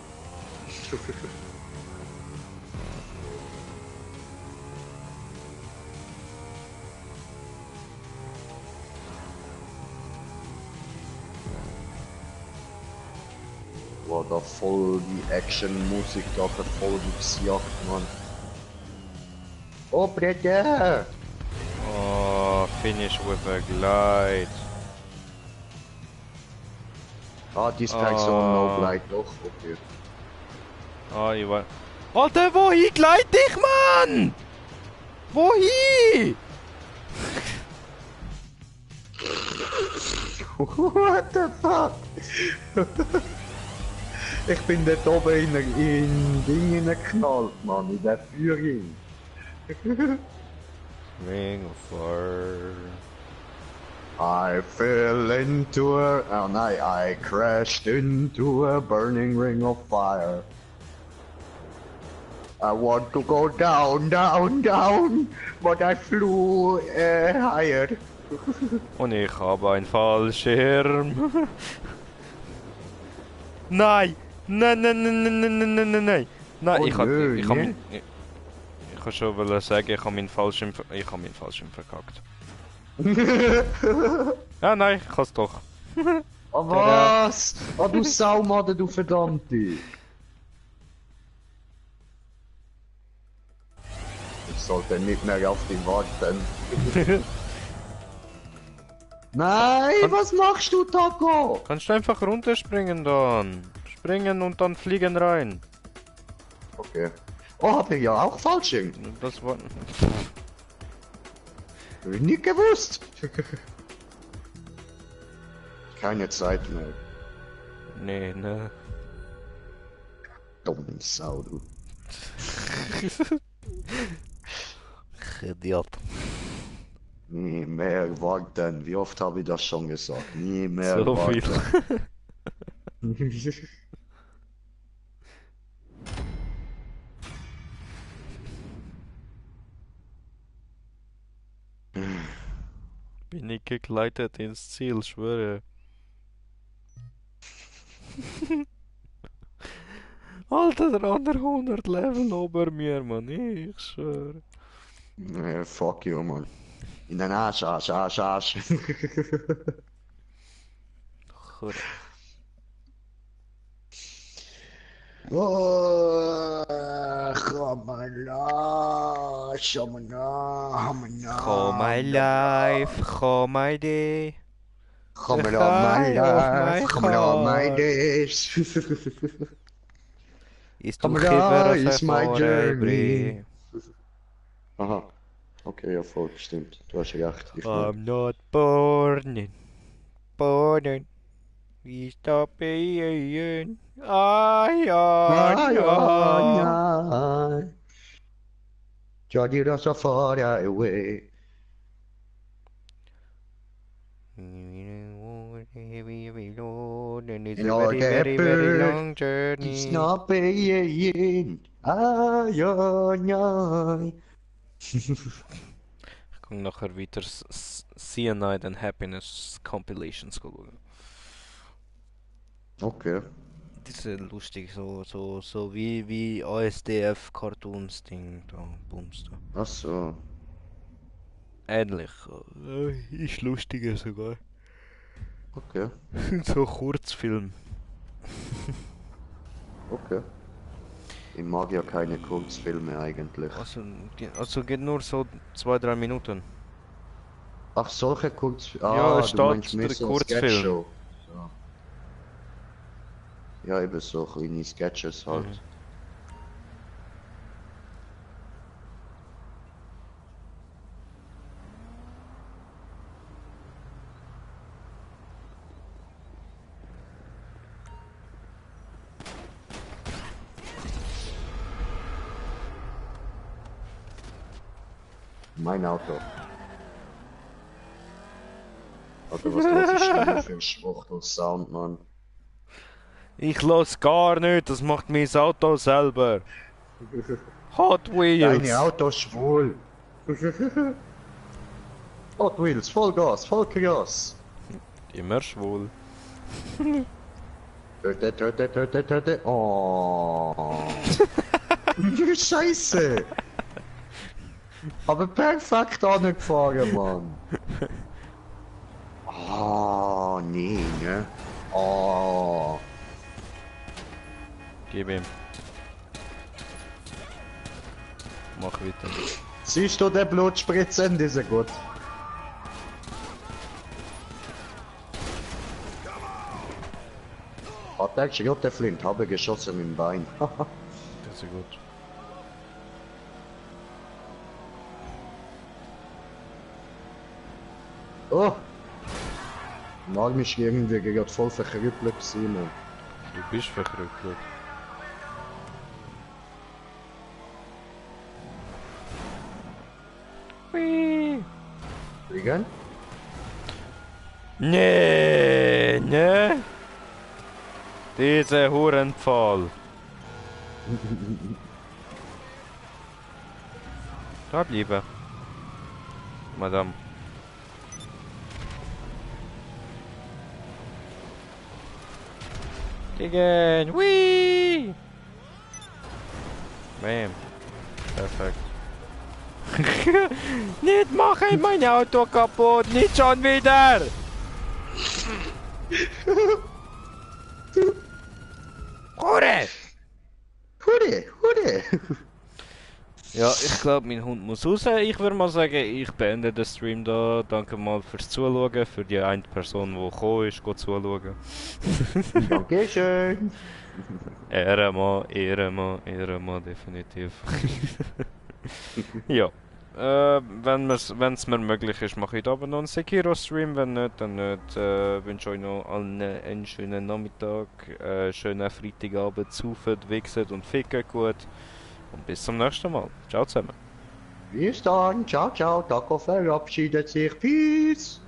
War da voll die Action-Musik da Verfolgungsjagd, Mann. Oh, Brette! Oh, finish with a glide. Ah, die Person no glide, doch, okay. Oh, ich war... Alter, wohin gleit dich, Mann? Wohin? What the fuck? Ich bin dort oben in Ding geknallt, Mann, in der Führung. Ring of Fire. I fell into a... Oh nein, I crashed into a burning ring of fire. I want to go down, down, down, but I flew higher. Und ich habe einen Fallschirm. Nein! Nein, nein, nein, nein, nein, nein, nein, nein, nein! Nein, Oh ich hab, nö, ich hab ne? mein, ich kann schon wollen sagen, ich habe meinen Fallschirm, ich habe meinen Fallschirm verkackt. Ja, nein, ich kann's doch. Oh, was? Oh, du Saumade, du Verdammte! Ich sollte nicht mehr auf dich warten. Nein, was machst du, Taco? Kannst du einfach runterspringen dann? Springen und dann fliegen rein. Okay. Oh, hab ich ja auch Fallschirm. Das war... Hab ich nicht gewusst. Keine Zeit mehr. Nee, ne. Dumme Sau, du. Idiot. Nie mehr warten. Wie oft habe ich das schon gesagt? Nie mehr So warten. viel. Bin ich gegleitet ins Ziel, schwöre. Alter, der andere 100 Level ober mir, Mann, ich schwöre. Fuck you, man. In den Arsch, Arsch, Arsch, Arsch. Goed. Oh, Come on, show me now, Come my life, come my day. Come The on, my high of my life, come on, my heart days. is to Come shiver on, as is my for a journey. breeze. Aha. Okay, ja voll, stimmt. Du hast recht. Ich I'm not born in. We stop being. Ay, ay, ay. Judge you so far away. And it's In a all very, the very, very bird, long it's journey. not paying. Ay, ay, ay. Ich kann nachher weiter Cyanide and Happiness Compilations schauen. Okay. Das ist lustig, so wie ASDF Cartoons Ding da, Bums da. Ach so. Ähnlich. Ist lustiger sogar. Okay. So Kurzfilm. Okay. Ich mag ja keine Kurzfilme eigentlich. Also geht nur so 2-3 Minuten. Ach, solche Kurzfilme. Ja, es du steht meinst mehr der so Kurzfilm. Sketchshow. Ja, eben so kleine Sketches halt. Mhm. Mein Auto. Oder was los ist denn für ein Schwuchtel-Sound, Mann? Ich los gar nicht, das macht mein Auto selber. Hot Wheels. Deine Auto ist schwul. Hot Wheels, Vollgas, voll krass. Immer schwul. Töte, töte, töte, töte. Oh. Scheiße. Aber perfekt angefahren, Mann. Oh, nee, ne? Oh. Gib ihm. Mach weiter. Siehst du den Blutspritzen, diese gut? Hat er geschaut, der Flint, habe geschossen im Bein. Das ist gut. Oh! Der Arm ist irgendwie gerade voll verkrüppelt gewesen, Mann. Du bist verkrüppelt. Hui. Fliegen? Nee, ne? Dieser Hurenpfahl. Da bleiben. Madame. Again. Whee! Bam. Perfekt. Nicht machen mein Auto kaputt, nicht schon wieder! Hure! Hure, hure! Ja, ich glaube, mein Hund muss raus. Ich würde mal sagen, ich beende den Stream da. Danke mal fürs Zuschauen, für die eine Person, die gekommen ist, zuschauen. Dankeschön! Ehrenmann, definitiv. Ja. Wenn es mir möglich ist, mache ich da aber noch einen Sekiro-Stream. Wenn nicht, dann nicht. Wünsche euch noch allen einen schönen Nachmittag, schönen Freitagabend, saufen, wichsen und ficken gut. Und bis zum nächsten Mal. Ciao zusammen. Bis dann, ciao, ciao, Taco verabschiedet sich, peace!